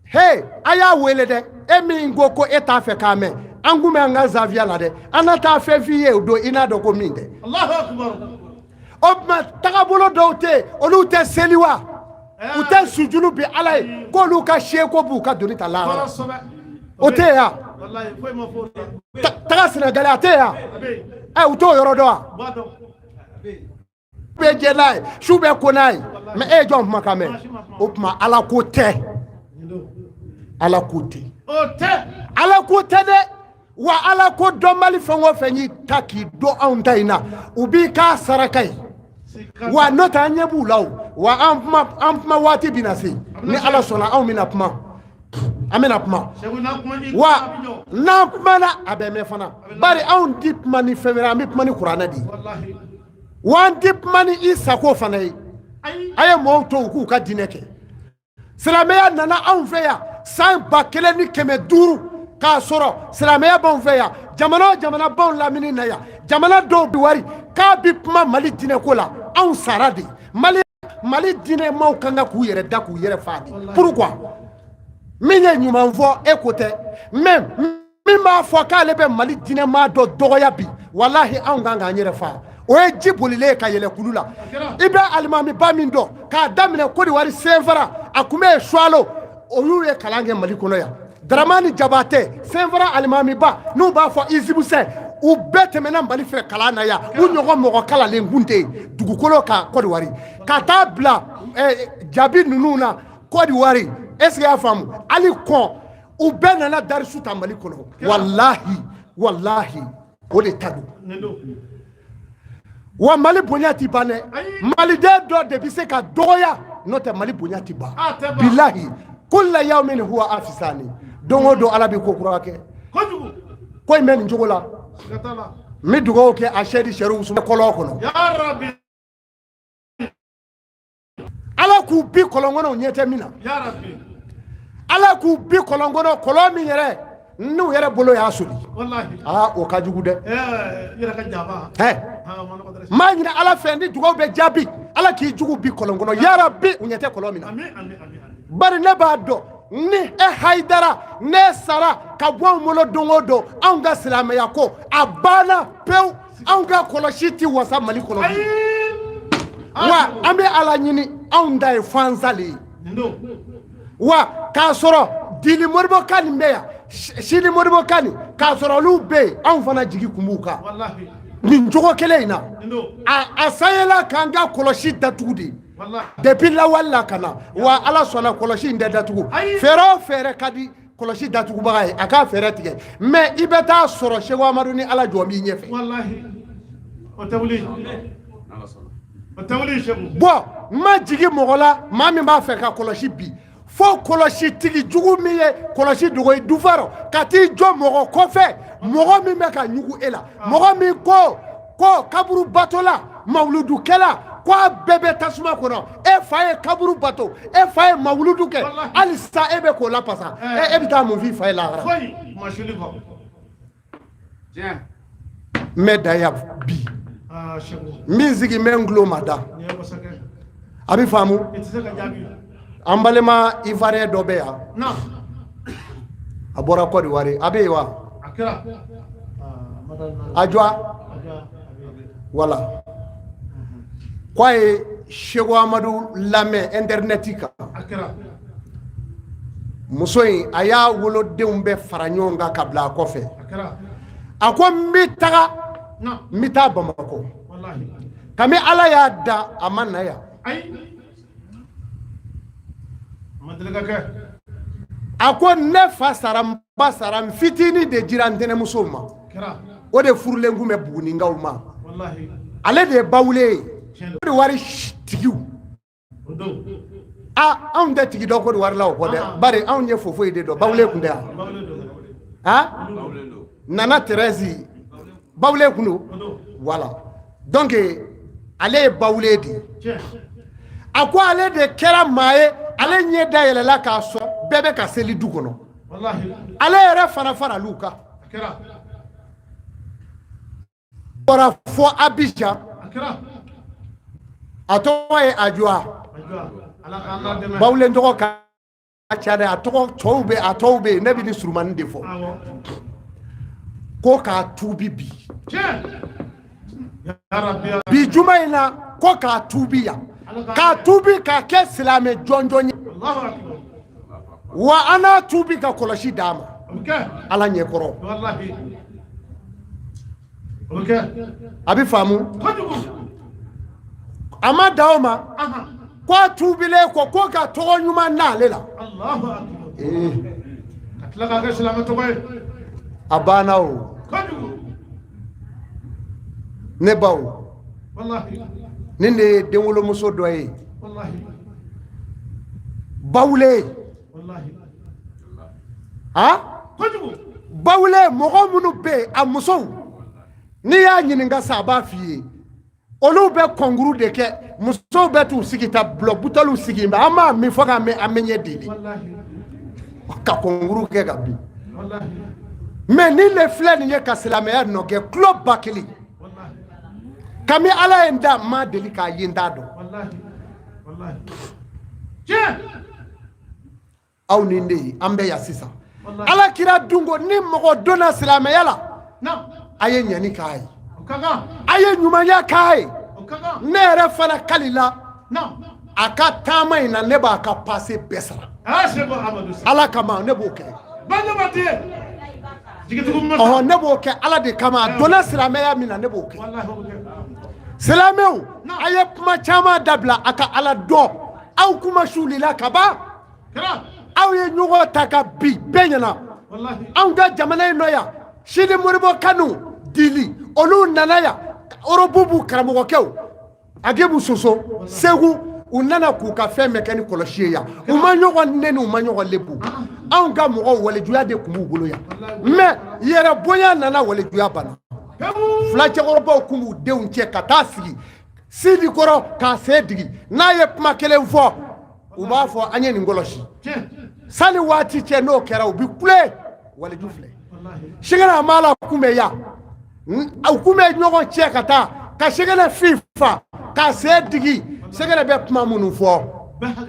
He, a y'a wele dɛ. E min ko ko e t'a fɛ k'a mɛn, an kun bɛ an ka zaviya la dɛ, an na taa fɛn f'i ye o don, i n'a dɔn ko min tɛ. O tuma tagabolo dɔw tɛ yen, olu tɛ seli wa, u tɛ sujulu bi Ala ye, k'olu ka seko b'u ka doni ta lahara, o tɛ yan. Taga Sɛnɛgali, a tɛ yan. Ɛ, u t'o yɔrɔ dɔn wa? Bɛ jɛ n'a ye, su bɛ ko n'a ye, mais e ye jɔn kumakan mɛn? O tuma Ala ko tɛ, Ala ko tɛ, Ala ko tɛ dɛ. Wa Ala ko dɔnbali fɛn o fɛn y'i ta k'i dɔn anw ta in na, u b'i k'a saraka ye wa. N'o tɛ, an ɲɛ b'u la o wa. An kuma waati bɛna se, ni Ala sɔnna, anw bɛna kuma, an bɛna kuma wa. N'an kumana, a bɛ mɛn fana, bari anw ti kuma ni fɛn wɛrɛ, an bɛ kuma ni kuranɛ de ye wa. An ti kuma ni i sago fana ye. A ye mɔɔw to u k'u ka diinɛ kɛ. Silamɛya nana anw fɛ yan san 1500 k'a sɔrɔ silamɛya b'anw fɛ yan. Jamana o jamana b'anw lamini na yan, jamana dɔw bi wari k'a bi kuma Mali diinɛko la, anw sara de. Mali diinɛmaw kan ka k'u yɛrɛ da k'u yɛrɛ fa de. Pourquoi? Min ye ɲuman fɔ, e ko tɛ, mais min b'a fɔ k'ale bɛ Mali diinɛmaa dɔ dɔgɔya bi, walahi anw kan k'an yɛrɛ fa. O ye ji bolilen ye ka yɛlɛ kulu la. I bɛ alimamiba min dɔn k'a daminɛ Kodiwari Senfara, a kun bɛ yen Suwalo, olu ye kalan kɛ Mali kɔnɔ yan. Daramani Jabatɛ, Senfara alimamiba, n'u b'a fɔ Izibusɛn, u bɛɛ tɛmɛna Mali fɛ kalan na yan. U ɲɔgɔn mɔgɔ kalanlen kun tɛ yen dugukolo kan Kodiwari, ka taa bila Jabi ninnu na Kodiwari. Est ce que y'a faamu? Hali kɔn, u bɛɛ nana darisu ta Mali kɔnɔ. Walahi, walahi, o de ta don. Wa Mali bonya ti ban dɛ. Maliden dɔ de bɛ se ka dɔgɔya, n'o tɛ Mali bonya ti ban. Bilahi, kulla yawmin huwa afisani, don o don Ala bɛ ko kura kɛ. Ko in bɛ nin cogo la. N bɛ dugawu kɛ a sɛdi sɛriw kɔlɔn kɔnɔ, Ala k'u bi kɔlɔn kɔnɔ, u ɲɛ tɛ min na. Ala k'u bi kɔlɔn kɔnɔ, kɔlɔn min yɛrɛ n'u yɛrɛ bolo y'a soli. Aa, o ka jugu dɛ. N b'a ɲini Ala fɛ, ni dugawu bɛ jaabi, Ala k'i jugu bi kɔlɔn kɔnɔ, yarabi, u ɲɛ tɛ kɔlɔn min na. Bari ne b'a dɔn, ni e Hayidara ne sara ka bɔ anw bolo don o don, anw ka silamɛya ko a banna pewu. Anw ka kɔlɔsi ti wasa Mali kɔnɔ. Wa an bɛ Ala ɲini, anw ta ye fansa le ye. Wa k'a sɔrɔ Dili Modibo Kani bɛ yan, Sidi Modibo Kani, k'a sɔrɔ olu bɛ yen, anw fana jigi kun b'u kan nin cogo kelen in na. A sayela k'an ka kɔlɔsi datugu de depuis lawale la ka na. Wa Ala sɔnna, kɔlɔsi in tɛ datugu. Fɛɛrɛ o fɛɛrɛ ka di kɔlɔsi datugubaga ye, a k'a fɛɛrɛ tigɛ, mais i bɛ taa sɔrɔ Seko Amadu ni Ala jɔ b'i ɲɛfɛ. Bon, n ma jigin mɔgɔ la, maa min b'a fɛ ka kɔlɔsi bi, fo kɔlɔsi tigi jugu min ye kɔlɔsi dogo i dufa rɔ ka t'i jɔ mɔgɔ kɔfɛ, mɔgɔ min bɛ ka ɲugu e la, mɔgɔ min ko ko kaburu batola, mawuludukɛla, ko a bɛɛ bɛ tasuma kɔnɔ. E fa ye kaburu bato, e fa ye mawuludu kɛ, hali sa e bɛ k'o lapasa. E bɛ taa mun f'i fa ye lahara? N bɛ da yan bi, n bɛ n sigi, n bɛ n tulo mada. A bɛ faamu. An balima Ivoirien dɔ bɛ yan, a bɔra Kɔdiwari, a bɛ yen wa? A jɔ, wala k'a ye Seko Amadu lamɛn internet kan. Muso in, a y'a wolodenw bɛɛ fara ɲɔgɔn kan ka bila a kɔfɛ. A ko n bɛ taga, n bɛ taa Bamakɔ. Kami Ala y'a da, a ma na yan. A ko ne fa sara, n ba sara, n fitinin de dira n tɛnɛmuso ma, o de furulen kun bɛ Buguninkaw ma. Ale de ye Bawule ye, Kɔdiwari tigiw. A anw tɛ tigi dɔn Kɔdiwari la o kɔ dɛ, bari anw ye fofoyi de dɔn. Bawule kun tɛ yan a Nana Thérèse, Bawule kun don. Voilà, donc ale ye Bawule de ye. A ko ale de kɛra maa ye, ale ɲɛ da yɛlɛla k'a sɔrɔ bɛɛ bɛ ka seli du kɔnɔ, ale yɛrɛ fana faral'u kan, bɔra fo Abidjan. A tɔgɔ ye Ajuwa. Bawulen tɔgɔ ka ca dɛ, a tɔgɔ tɔw bɛ, a tɔw bɛ yen, ne bɛ ni surumani de fɔ. Ko k'a tuubi bi bi juma in na, ko k'a tuubi yan, k'a tuubi k'a kɛ silamɛ jɔnjɔn ye. Wa an n'a tuubi ka kɔlɔsi d'a ma Ala ɲɛkɔrɔ. A bɛ faamu. A ma dan o ma, ko a tuubilen kɔ, ko ka tɔgɔ ɲuman n'ale la. A banna o. Ne baw, nin de ye denwolomuso dɔ ye, Bawule. Ha, Bawule mɔgɔ minnu bɛ yen, a musow, n'i y'a ɲininka sa, a b'a f'i ye. Olu bɛ concours de kɛ, musow bɛ t'u sigi ta bulɔ buteliw sigi bɛ, an b'a min fo k'an bɛ an bɛ ɲɛ deli ka concours kɛ ka bin. Mais ni le filɛ nin ye ka silamɛya nɔ kɛ kulo 1000, kami Ala ye n da n ma deli k'a ye, n t'a dɔn. Aw ni ne ye, an bɛ yan sisan. Ala kira dun ko ni mɔgɔ donna silamɛya la, a ye ɲɛni k'a ye, a ye ɲumanya k'a ye. Ne yɛrɛ fana kali la a ka taama in na, ne b'a ka passe bɛɛ sara Ala kama, ne b'o kɛ. Ɔhɔn, ne b'o kɛ Ala de kama. A donna silamɛya min na, ne b'o kɛ. Silamɛw, a ye kuma caman dabila, a ka Ala dɔn. Aw kuma sulila ka ban, aw ye ɲɔgɔn ta ka bi bɛɛ ɲɛna. Anw ka jamana in nɔ yan, Sidi Moribo Kanu dili, olu nana yan, Orobu b'u karamɔgɔkɛw Agibu Soso Segu, u nana k'u ka fɛn bɛɛ kɛ ni kɔlɔsi ye yan. U ma ɲɔgɔn nɛni, u ma ɲɔgɔn lebu. Anw ka mɔgɔw, walejuya de tun b'u bolo yan, mais yɛrɛ bonya nana, walejuya banna. Fila cɛkɔrɔbaw tun b'u denw cɛ ka taa sigi Sidi kɔrɔ k'a sen digi, n'a ye kuma kelen fɔ, u b'a fɔ an ye nin kɔlɔsi. Sani waati cɛ, n'o kɛra, u bɛ kule waliju filɛ. Sɛgɛnɛ a m'a la kunbɛn yan, u kun bɛ ɲɔgɔn cɛ ka taa ka sɛgɛnɛ fin fa k'a sen digi. Sɛgɛnɛ bɛ kuma minnu fɔ,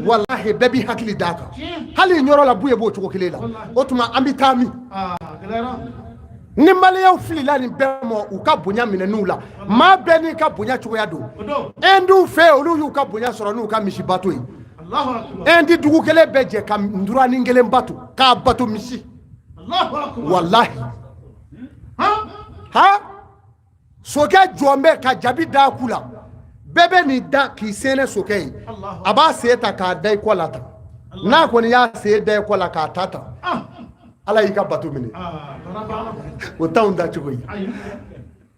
walahi bɛɛ b'i hakili d'a kan. Hali yɔrɔ la Buye b'o cogo kelen la. O tuma an bɛ taa min? Ni maliyɛnw filila nin bɛɛ ma, u ka bonya minɛn'u la. Maa bɛɛ n'i ka bonya cogoya don. Ɛndiw fɛ, olu y'u ka bonya sɔrɔ n'u ka misi bato ye. Ɛndi dugu kelen bɛɛ jɛ ka nturanin kelen bato, k'a bato misi. Walahi ha, sokɛ jɔn bɛ ka jabi da ku la, bɛɛ bɛ nin da k'i sɛnɛ sokɛ ye. A b'a sen ta k'a da i kɔ la tan, n'a kɔni y'a sen da i kɔ la k'a ta tan, Ala y'i ka bato minɛ. O t'anw da cogo ye.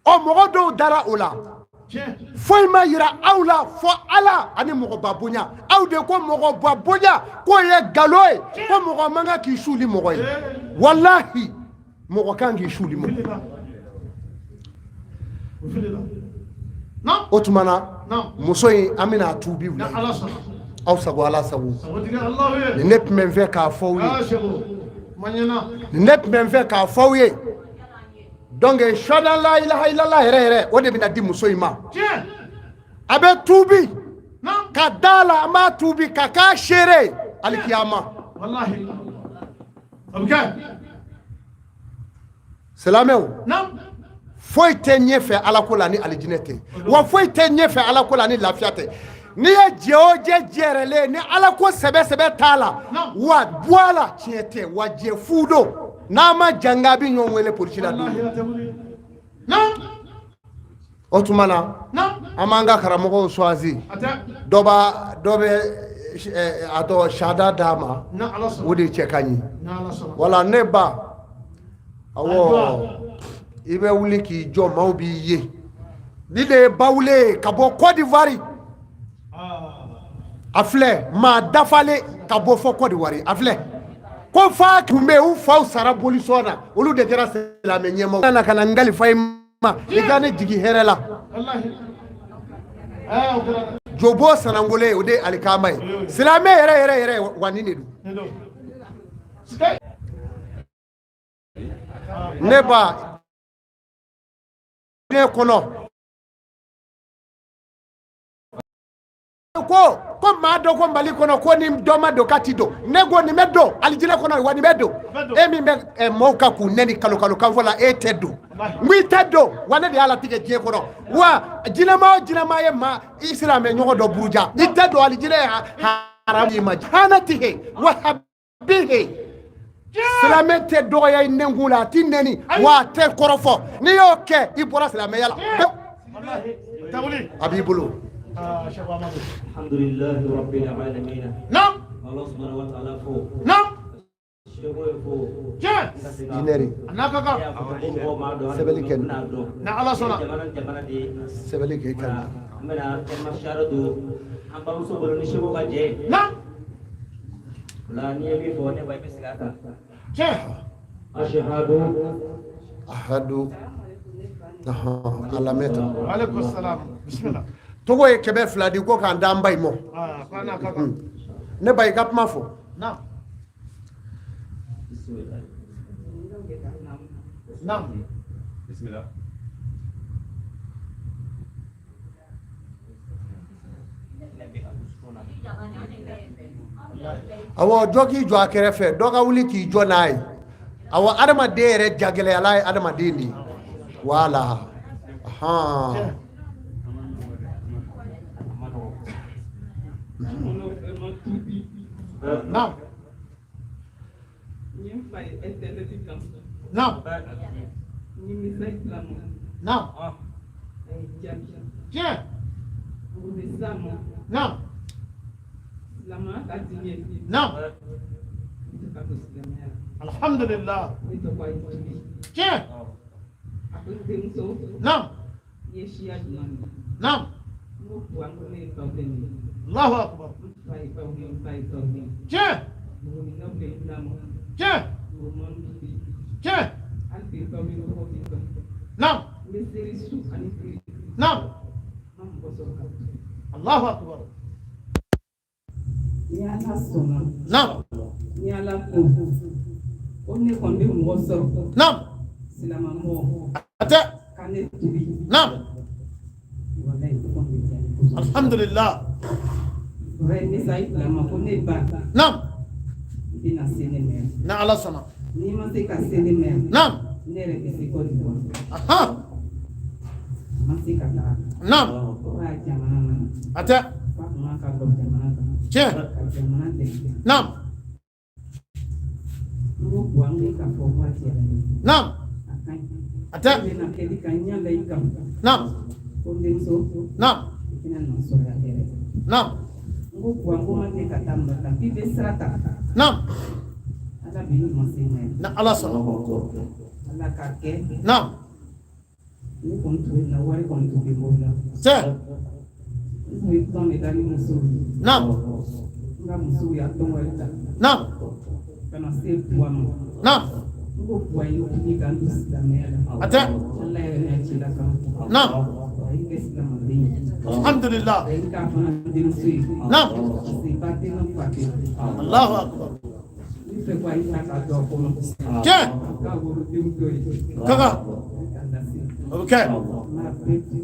Ɔ, mɔgɔ dɔw dara o la, foyi ma yira aw la fɔ Ala ani mɔgɔba bonya. Aw de ko mɔgɔba bonya k'o ye nkalon ye, ko mɔgɔ man kan k'i suli mɔgɔ ye. Walahi mɔgɔ kan k'i suli mɔgɔ. O tuma na muso in, an bɛna a tuubi wula. Aw sago, Ala sago. Nin ne tun bɛ n fɛ k'a fɔ aw ye, nin ne tun bɛ n fɛ k'a fɔ aw ye. Donc shada la ilaha illallah yɛrɛ yɛrɛ, o de bɛna di muso in ma. A bɛ tuubi ka da la, an b'a tuubi ka k'a seere alikiyama. Silamɛw, foyi tɛ ɲɛfɛ Ala ko la ni alijinɛ tɛ, wa foyi tɛ ɲɛfɛ Ala ko la ni lafiya tɛ. N'i ye jɛ o jɛ jɛrɛlen ni Ala ko sɛbɛ sɛbɛ t'a la, wa bɔ a la, tiɲɛ tɛ, wa jɛ fu don. N'a ma janga, a bɛ ɲɔgɔn wele polisi la don. O tuma na an b'an ka karamɔgɔw choisi, dɔ b'a dɔ bɛ a tɔgɔ sahada d'a ma, o de cɛ ka ɲi. Wala ne ba, awɔ, i bɛ wuli k'i jɔ, maaw b'i ye. Ni de ye Bawule ye ka bɔ Côte d'Ivoire, a filɛ maa dafalen ka bɔ fɔ Côte d'Ivoire. A filɛ ko fa tun bɛ yen, u faw sara bolisɔn na, olu de kɛra silamɛ ɲɛmaaw. Nana ka na n kalifa i ma, i ka ne jigin hɛrɛ la. Jobo sanangole, o de ye alikama ye. Silamɛ yɛrɛ yɛrɛ yɛrɛ, wa nin de don. Ne ba, diɲɛ kɔnɔ ko ko maa dɔ ko Mali kɔnɔ ko ni dɔ ma don k'a ti don. Ne ko nin bɛ don alijinɛ kɔnɔ, wa nin bɛ don. E min bɛ maaw kan k'u nɛni kalo kalo kan fɔ la, e tɛ don. N ko i tɛ don, wa ne de y'a latigɛ diɲɛ kɔnɔ. Wa jinɛma o jinɛma ye maa i silamɛ ɲɔgɔn dɔ buruja, i tɛ don alijinɛ. Ye haramu i ma hana tigɛ wa bihe. Silamɛ tɛ dɔgɔya i nɛnkun la, a ti nɛni, wa a tɛ kɔrɔfɔ. N'i y'o kɛ, i bɔra silamɛya la, a b'i bolo. Alhamdulillahi rabbil alamin. Naam. Allah subhanahu wa ta'ala fo. Naam. Seko ye fo. Tiɲɛ. Inɛri. A n'a ka kan. Sɛbɛnni kɛ nin. Ni Ala sɔnna. Jamana jamana de ye. Sɛbɛnni kɛ i ka nin. An bɛna kɛnɛma siyara don an bamuso bolo ni seko ka jɛ. Naam. O la n'i ye min fɔ ne ba, i bɛ segin a kan. Tiɲɛ. Ashhadu. Ahadu. A lamɛn tan. Aleykum salam, bisimila. Togo ye 200 di ko k'an d'an ba in ma. Aa, ko n'a ka kan. Ne ba, i ka kuma fɔ. Naam, naam. Bismillah. Awɔ, dɔ k'i jɔ a kɛrɛfɛ, dɔ ka wuli k'i jɔ n'a ye. Awɔ, adamaden yɛrɛ jagɛlɛyala ye adamaden de ye, wala hɔn. Naam, naam, naam. Tiɲɛ. Naam, naam. Alhamdulillah. Tiɲɛ. Naam, naam. Allahu akbar. Tiɲɛ, tiɲɛ, tiɲɛ. Naam, naam. Allahu akbar. Ni Ala sɔnna, Naam, ni Ala ko ko ne kɔni bɛ mɔgɔ sɔrɔ, naam. silamɛmɔgɔ, A tɛ. ka ne tubi, Naam. walayi, o kɔni bɛ diya ne kosɛbɛ. Alhamdulillah. O ye message bila n ma ko ne ba, Naam. i bɛna se ne ma yan. Ni Ala sɔnna. N'i ma se ka se ne ma yan, Naam. ne yɛrɛ bɛ se Côte d'Ivoire. Ahan. A ma se ka taga. Naam. Ko a jamana nana, A tɛ. k'a tun man ka lɔ jamana kan, Tiɲɛ. ka jamana dɛmɛ. Naam. N ko buwa, n ko k'a fɔ waati yɛrɛ de, Naam. a ka ɲi. A tɛ. Ne bɛna kɛli ka ɲɛ da i kan. Naam. Ko n denmuso, Naam. i tɛna nɔ sɔrɔ yan hɛrɛ. Naam. N ko buwa, n ko ma tɛ ka taa mɔgɔ kan k'i bɛ sira ta. Naam. Ala b'i ɲuman se ma yan. Ni Ala sɔnna. Ala k'a kɛ. Naam. Ne kɔni tun bɛ na, wari kɔni tun bɛ n bolo la. Tiɲɛ. N tun bɛ tɔn de da ni musow ye. Naam. N ka musow y'a tɔn wɛrɛ ta Naam. ka na se buwa ma. Naam. N ko buwa ye n tubi ka n don silamɛya la. A tɛ. Ala yɛrɛ n'a ci la kama. Naam. A y'i kɛ silamɛden ye. Alhamdulillah. A y'i k'a fana denmuso ye. Naam. Parce que ba tɛ n fa tɛ. Allahu akbar. N fɛ ko a y'i ta k'a don a kɔnɔ. Tiɲɛ. K'a wolodenw dɔ ye. Kaka. K'a lase. O bɛ kɛ. N b'a bɛɛ fo.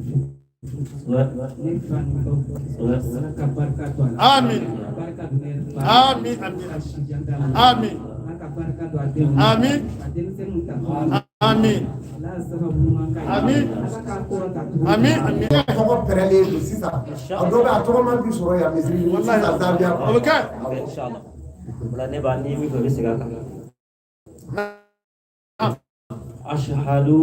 Ne fa ni baw. Ala ka barika don a la. Amin. Ka barika don ne yɛrɛ fa la. Amin. Amin. Ka si jan d'a ma. Amin. Ala ka barika don a denw na. Amin. Ka denmisɛnninw ta tɔgɔ. Amin. Ala ye sababu ɲuman k'a ye. Amin. Ala k'a kɔrɔta tuguni. Amin. Amin. Ne tɔgɔ pɛrɛlen don sisan, a dɔ bɛ a tɔgɔ man bi sɔrɔ yan misiri sisan Zambia. O bɛ kɛ. Inshallah. O la ne b'a ni min fɔ, i bɛ segin a kan. Naam. Ashhadu.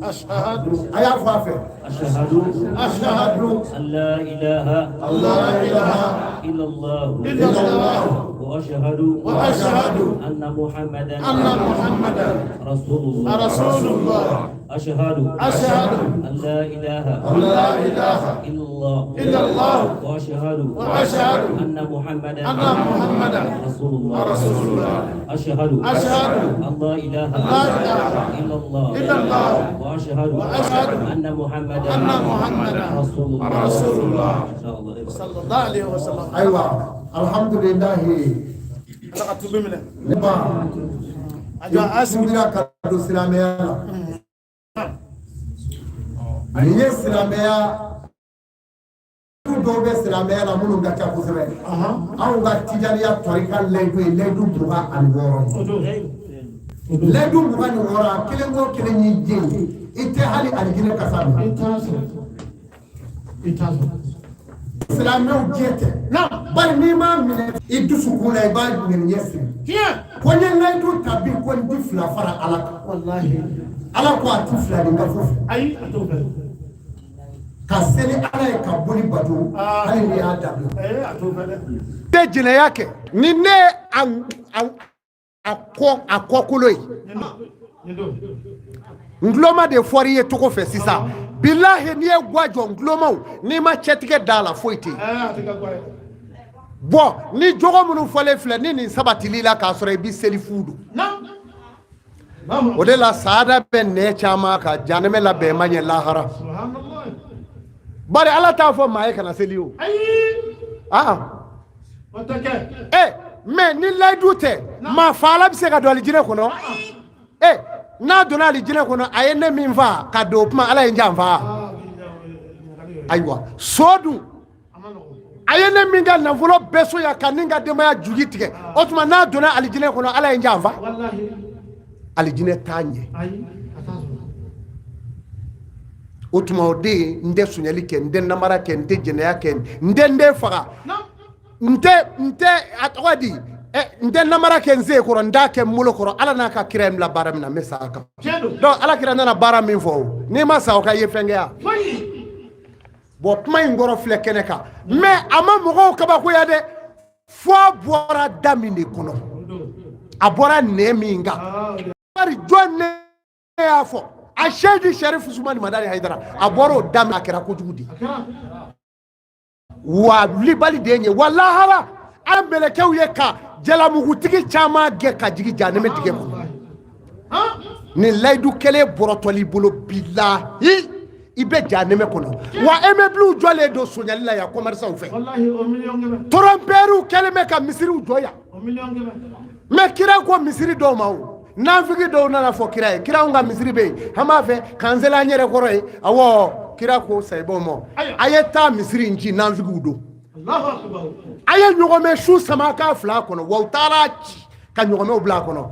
Ashhadu. A y'a fɔ a fɛ. Ashhadu. Ashhadu. An la ilaha La ilaha illallah illallah wa ashhadu wa ashhadu anna Muhammadan anna Muhammadan rasulullah. Rasulullah. Ashhadu. Ashhadu. An la ilaha La ilaha illallah illallah wa ashhadu wa ashhadu anna Muhammadan anna Muhammadan rasulullah. Rasulullah. Ashhadu. Ashhadu. An la ilaha La ilaha illallah illallah wa ashhadu wa ashhadu anna Muhammadan anna Muhammadan rasulullah. Rasulullah. Inshallah. Sallallahu alaihi wasallam. Ayiwa, alhamdulilahi. Ala ka tubi minɛ. Ne ba, A jɔ a sigi. tubira ka don silamɛya la. Nin ye silamɛya du dɔw bɛ silamɛya la minnu ka ca kosɛbɛ. Anw ka tijaniya tɔrika layidu ye layidu 26 ye. Layidu 26, a kelen o kelen y'i den ye, i tɛ hali alijinɛ kasa minɛ. I t'a sɔrɔ. I t'a sɔrɔ. Silamɛw jɛ tɛ. Naam. Bari n'i m'a minɛ i dusukun na, i b'a ŋaniya siri. Tiɲɛ. Ko n ye layidu ta bi ko n ti fila fara Ala kan. Walahi. Ala ko a ti fila ni ka fo fɛ. Ayi, a t'o fɛ. Ka seli Ala ye, ka boli bato, Ah. hali n'i y'a dabila. Ee, a t'o fɛ dɛ. Tɛ jɛnɛya kɛ ni ne ye a kɔ a kɔkolo ye. Nin don. Ngulɔma de fɔr'i ye togo fɛ sisan, bilahi, n'i ye gwa jɔ ngulɔmaw, n'i ma cɛtigɛ da la, foyi tɛ yen. Ee, a tɛ kɛ gwa ye. Bɔn, ni jogo minnu fɔlen filɛ ni nin sabatili la k'a sɔrɔ i bɛ seli fu don. Naam. O de la saada bɛ nɛ caman kan, janɛmɛ labɛn ma ɲɛ lahara. Bari Ala t'a fɔ maa ye kana seli o. Aa mais ni layidu tɛ, maa faala bɛ se ka don alijinɛ kɔnɔ? E n'a donna alijinɛ kɔnɔ, a ye ne min faa ka don o kuma, Ala ye n janfa. Ayiwa, so dun, a ye ne min ka nafolo bɛɛ sonya ka ni n ka denbaya jugi tigɛ, o tuma n'a donna alijinɛ kɔnɔ, Ala ye n janfa. Alijinɛ t'a ɲɛ. O tuma o de ye n tɛ sonyali kɛ, n tɛ namara kɛ, n tɛ jɛnɛya kɛ, n tɛ n den faga, n tɛ a tɔgɔ di, n tɛ namara kɛ n sen kɔrɔ, n t'a kɛ n bolo kɔrɔ. Ala n'a ka kira ye n bila baara min na, n bɛ sa a kan. Donc Ala kira nana baara min fɔ o, n'i ma sa o kan, i ye fɛn kɛ yan. Bon, kuma in kɔrɔ filɛ kɛnɛ kan, mais a ma mɔgɔw kabakoya dɛ, fo a bɔra da min de kɔnɔ, a bɔra nɛn min kan. Bari jɔn ne y'a fɔ? A Seyidi Sɛrifu Usumani Madani Hayidara. A bɔra o da min, a kɛra kojugu de wa wulibali de ye wa lahara. An mɛlɛkɛw ye ka jalamugutigi caman gɛn ka jigin jahanɛmɛ dingɛ kɔnɔ. Nin layidu kelen bɔrɔtɔli bolo, bilahi, i bɛ jahanɛmɛ kɔnɔ. Wa immeuble jɔlen don sonyali la yan, commerçants fɛ, trompeurw kɛlen bɛ ka misiriw jɔ yan. Mais kira ko misiri dɔw ma, o nafigi dɔw nana fɔ kira ye: kira, anw ka misiri bɛ yen, an b'a fɛ k'an seli an yɛrɛ kɔrɔ ye. Awɔ, kira ko sayibaw ma: a ye taa misiri in ci, nafigiw don. A ye ɲɔgɔmɛ su sama k'a fila kɔnɔ. Wa u taara ci ka ɲɔgɔmɛw bila a kɔnɔ.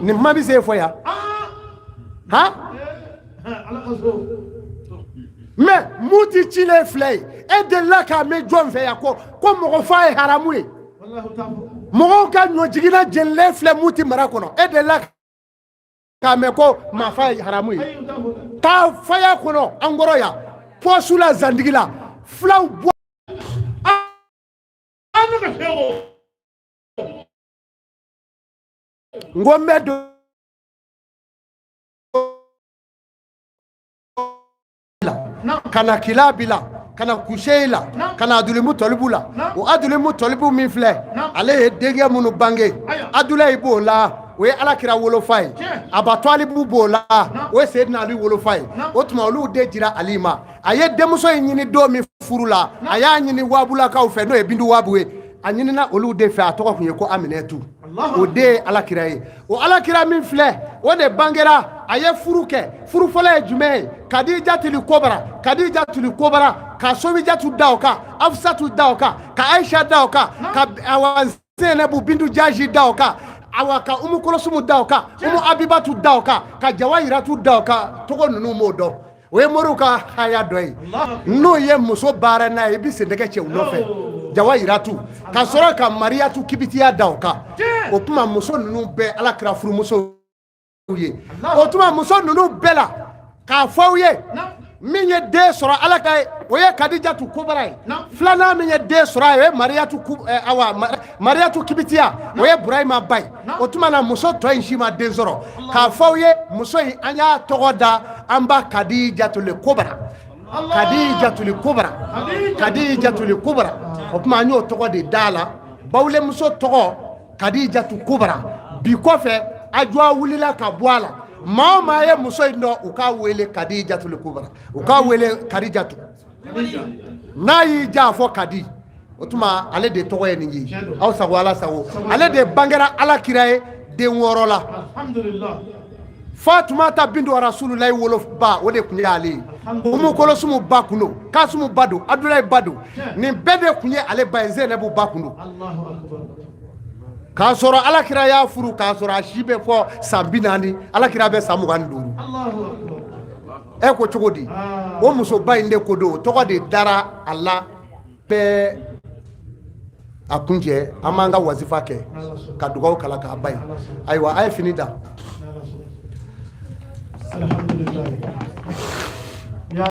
Nin kuma bɛ se fɔ yan han? Mais Muti cilen filɛ ye, e delila k'a mɛn jɔn fɛ yan ko mɔgɔ fa ye haramu ye? Mɔgɔw ka ɲɔjiginna jenilen filɛ Muti mara kɔnɔ, e delila k'a mɛn ko maa fa ye haramu ye? Taa faya kɔnɔ, an kɔrɔ yan, pɔsu la, zandigi la, fulaw bɔ. N ko n bɛ don ka na Kilabi la, ka na Kuseyi la, ka na Adulimutɔlibu la. O Adulimutɔlibu min filɛ, ale ye denkɛ minnu bange, Adulayi b'o la, o ye Alakira wolofa ye. Abatɔlibu b'o la, o ye Seyidina Ali wolofa ye. O tuma olu de jira Ali ma. A ye denmuso in ɲini don min furu la, a y'a ɲini Wabulakaw fɛ, n'o ye Bintu Wabu ye. A ɲinina olu de fɛ, a tɔgɔ tun ye ko Aminɛtu. O de ye Alakira ye. O Alakira min filɛ, o de bangera, a ye furu kɛ. Furu fɔlɔ ye jumɛn ye? Kadijatuli Kobara. Kadijatuli Kobara, ka Sofijatu da o kan, Afisatu da o kan, ka Ayisa da o kan, ka awa Zenabu Bintu Jaji da o kan, awa ka Umu Kolosumu da o kan, Umu Abibatu da o kan, ka Jawayiratu da o kan. Tɔgɔ ninnu m'o dɔn, o ye moriw ka haya dɔ ye. N'o ye muso baara n'a ye, i bɛ sendɛgɛ cɛ u nɔfɛ. Jawayiratu, ka sɔrɔ ka Mariyatu Kibitiya da o kan. O tuma muso ninnu bɛɛ Ala kira furumusow ye. O tuma muso ninnu bɛɛ la, k'a fɔ aw ye, min ye den sɔrɔ Ala ka ye, o ye Kadijatu Kobara ye. Filanan min ye den sɔrɔ a ye, o ye Mariyatu, awa Mariyatu Kibitiya, o ye Burahima ba ye. O tuma na muso tɔ in si ma den sɔrɔ. K'a fɔ aw ye, muso in, an y'a tɔgɔ da an ba Kadijatuli Kobara. Kadijatuli Kobara, Kadijatuli Kobara. O tuma an y'o tɔgɔ de da a la. Bawulemuso tɔgɔ Kadijatu Kobara. Bi kɔfɛ, ajuwa wulila ka bɔ a la. Maa o maa ye muso in dɔn, u k'a wele Kadijatuli Kobara, u k'a wele Kadijatu. N'a y'i ja, a fɔ Kadi. O tuma ale de tɔgɔ ye nin ye. Aw sago, Ala sago. Ale de bangera Ala kira ye den wɔɔrɔ la. Fatumata Bintu Rasululayi woloba, o de tun ye ale ye. Umu Kolosumu ba kun don, Kasumu ba don, Abudulayi ba don, nin bɛɛ de tun ye ale ba ye. Zenabu ba kun don. K'a sɔrɔ Ala kira y'a furu k'a sɔrɔ a si bɛ fɔ san 40, Ala kira bɛ san 25. Ɛ, ko cogo di? O musoba in de ko don, o tɔgɔ de dara a la bɛɛ. A kuncɛ, an b'an ka wazifa kɛ ka dugawu kala k'a ba ye. Ayiwa, a ye fini da.